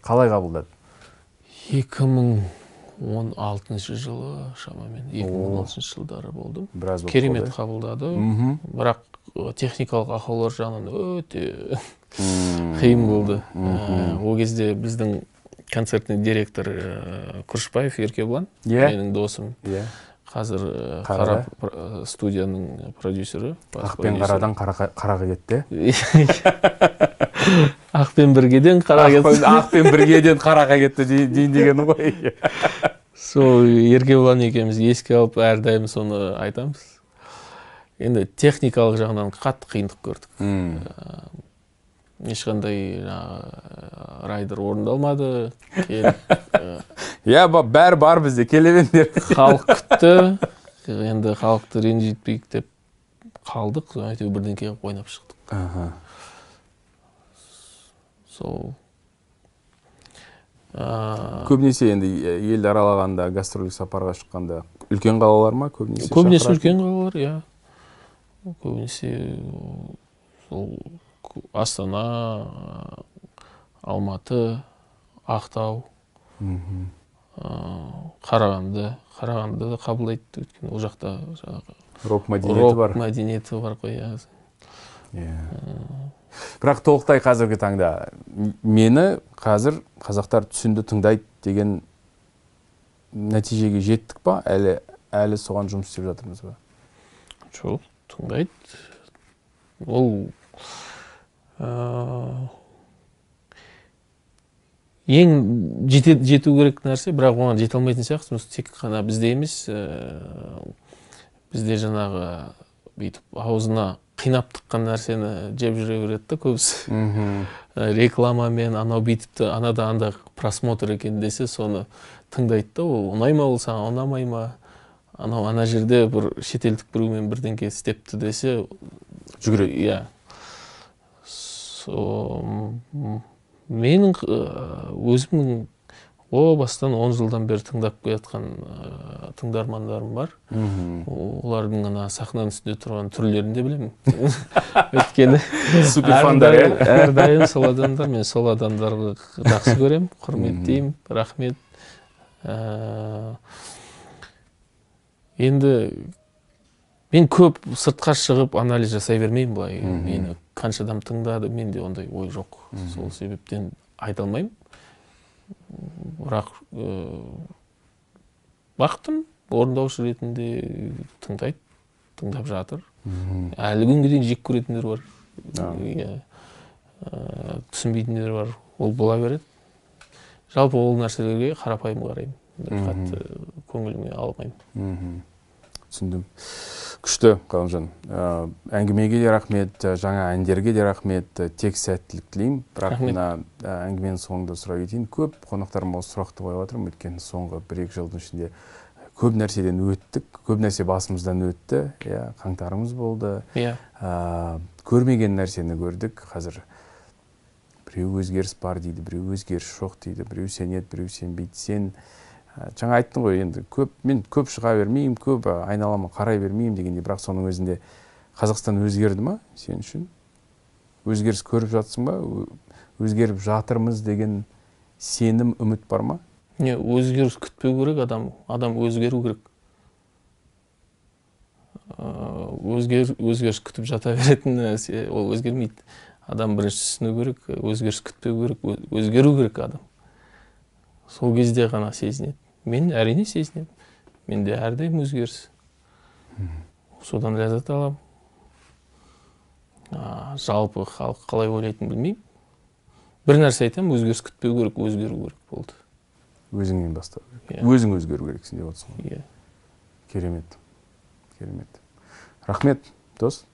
Қалай қабылдады? 2016 жылы шамамен, 2016 жылдары болды. Біраз болып Керемет қалды. қабылдады. Бірақ техникалық ақаулар жағынан өте қиын болды. Ол кезде біздің концертный директор Күрішбаев Еркебұлан, менің досым. Қазір Қарада. Қара студияның продюсері, бас Ақпен продюсері. қарадан қараға кетті. Ақпен біргеден қараға кетті. Ақпен біргеден қараға кетті дейін дегені ғой. Сол Еркебұлан екеуміз еске алып әрдайым соны айтамыз. Енді техникалық жағынан қатты қиындық көрдік. Ешқандай жаңағы райдер орындалмады. Келіп, Иә, бәрі бар бізде, келе беріңдер. Халық күтті. Енді халықты ренжітпейік деп қалдық. Содан әйтеуір бірдеңке қылып ойнап шықтық. Сол. Көбінесе енді елді аралағанда, гастрольдік сапарға шыққанда үлкен қалалар ма көбінесе? Көбінесе шақырады? үлкен қалалар, иә. Көбінесе сол Астана, Алматы, Ақтау, Қарағанды. Қарағанды да қабылдайды, өйткені ол жақта жаңағы рок мәдениеті рок бар. мәдениеті бар ғой, иә. Бірақ толықтай қазіргі таңда мені қазір қазақтар түсінді, тыңдайды деген нәтижеге жеттік па? Әлі соған жұмыс істеп жатырмыз ба? Жоқ, тыңдайды. Ол ең жету керек нәрсе, бірақ оған жете алмайтын сияқтымыз. Тек қана бізде емес, бізде жаңағы бүйтіп аузына қинап тыққан нәрсені жеп жүре береді да көбісі. Рекламамен анау бүйтіпті, анада анда просмотр екен десе, соны тыңдайды да, ол ұнай ма, ол саған ұнамай ма, анау ана жерде бір шетелдік біреумен бірдеңке істепті десе, жүгіреді. Иә. Менің өзімнің о бастан 10 жылдан бері тыңдап келе жатқан тыңдармандарым бар. Олардың ана сахнаның үстінде тұрған түрлерін де білемін. Өйткені суперфандар, иә? әрдайым сол адамдар, мен сол адамдарды жақсы көремін, құрметтеймін, рахмет. Енді мен көп сыртқа шығып анализ жасай бермеймін былай. Мені қанша адам тыңдады, менде ондай ой жоқ. Сол себептен айта алмаймын. Бірақ бақтым, орындаушы ретінде тыңдайды, тыңдап жатыр. Әлі күнге дейін жек көретіндер бар. Иә. Түсінбейтіндер бар. Ол бола береді. Жалпы ол нәрселерге қарапайым қараймын. Қатты көңіліме алмаймын. Түсіндім. Күшті, Ғалымжан. Әңгімеге де рахмет, жаңа әндерге де рахмет, тек сәттілік тілеймін. Бірақ Рахмет. мына әңгіменің соңында сұрай кетейін. Көп қонақтарым осы сұрақты қойып жатырмын, өйткені соңғы бір-екі жылдың ішінде көп нәрседен өттік, көп нәрсе басымыздан өтті. Иә, қаңтарымыз болды. Көрмеген нәрсені көрдік. Қазір біреу өзгеріс бар дейді, біреу өзгеріс жоқ дейді, біреу сенеді, біреу сенбейді. Сен жаңа айттың ғой, енді мен көп шыға бермеймін, көп айналама қарай бермеймін дегенде, бірақ соның өзінде Қазақстан өзгерді ма сен үшін? Өзгеріс көріп жатсың ба? Өзгеріп жатырмыз деген сенім, үміт бар ма? Не, өзгеріс күтпеу керек адам, адам өзгеру керек. Өзгеріс күтіп жата беретін нәрсе, ол өзгермейді. Адам бірінші түсіну керек, өзгеріс күтпеу керек, өзгеру керек адам. Сол кезде ғана сезінеді. Мен әрине сезінемін. Менде әрдайым өзгеріс. Содан ләззат аламын. Жалпы халық қалай ойлайтынын білмеймін. Бір нәрсе айтамын, өзгеріс күтпеу керек, өзгеру керек болды. Өзіңнен бастау керек. Иә. Өзің өзгеру керексің деп отырсың ғой. Иә. Керемет. Керемет. Рахмет, дос.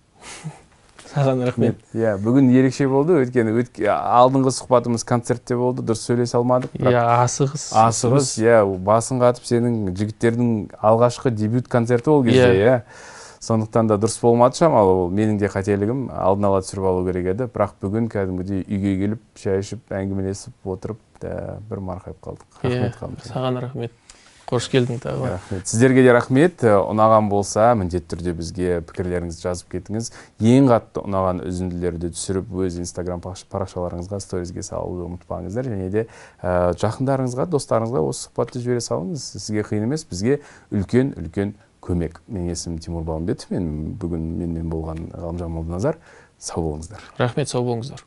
Саған рахмет. Иә, бүгін ерекше болды, өйткені алдыңғы сұхбатымыз концертте болды, дұрыс сөйлесе алмадық. Иә, асығыс. Асығыс, иә, басын қатып сенің жігіттердің алғашқы дебют концерті ол кезде, иә. Сондықтан да дұрыс болмады шамалы, ол менің де қателігім, алдын ала түсіріп алу керек еді. Бірақ бүгін кәдімгідей үйге келіп, шай ішіп, әңгімелесіп отырып, бір марқайып қалдық. Рахмет, Ғалымжан. Саған рахмет. Қош келдің тағы. Рахмет. Сіздерге де рахмет. Ұнаған болса, міндетті түрде бізге пікірлеріңізді жазып кетіңіз. Ең қатты ұнаған үзінділерді түсіріп, өз Инстаграм парақшаларыңызға, сторизге салуды ұмытпаңыздар. Және де жақындарыңызға, достарыңызға осы сұхбатты жібере салыңыз. Сізге қиын емес, бізге үлкен-үлкен көмек. Менің есімім Тимур Балымбетов. Мен бүгін менімен болған Ғалымжан Молданазар. Сау болыңыздар. Рахмет, сау болыңыздар.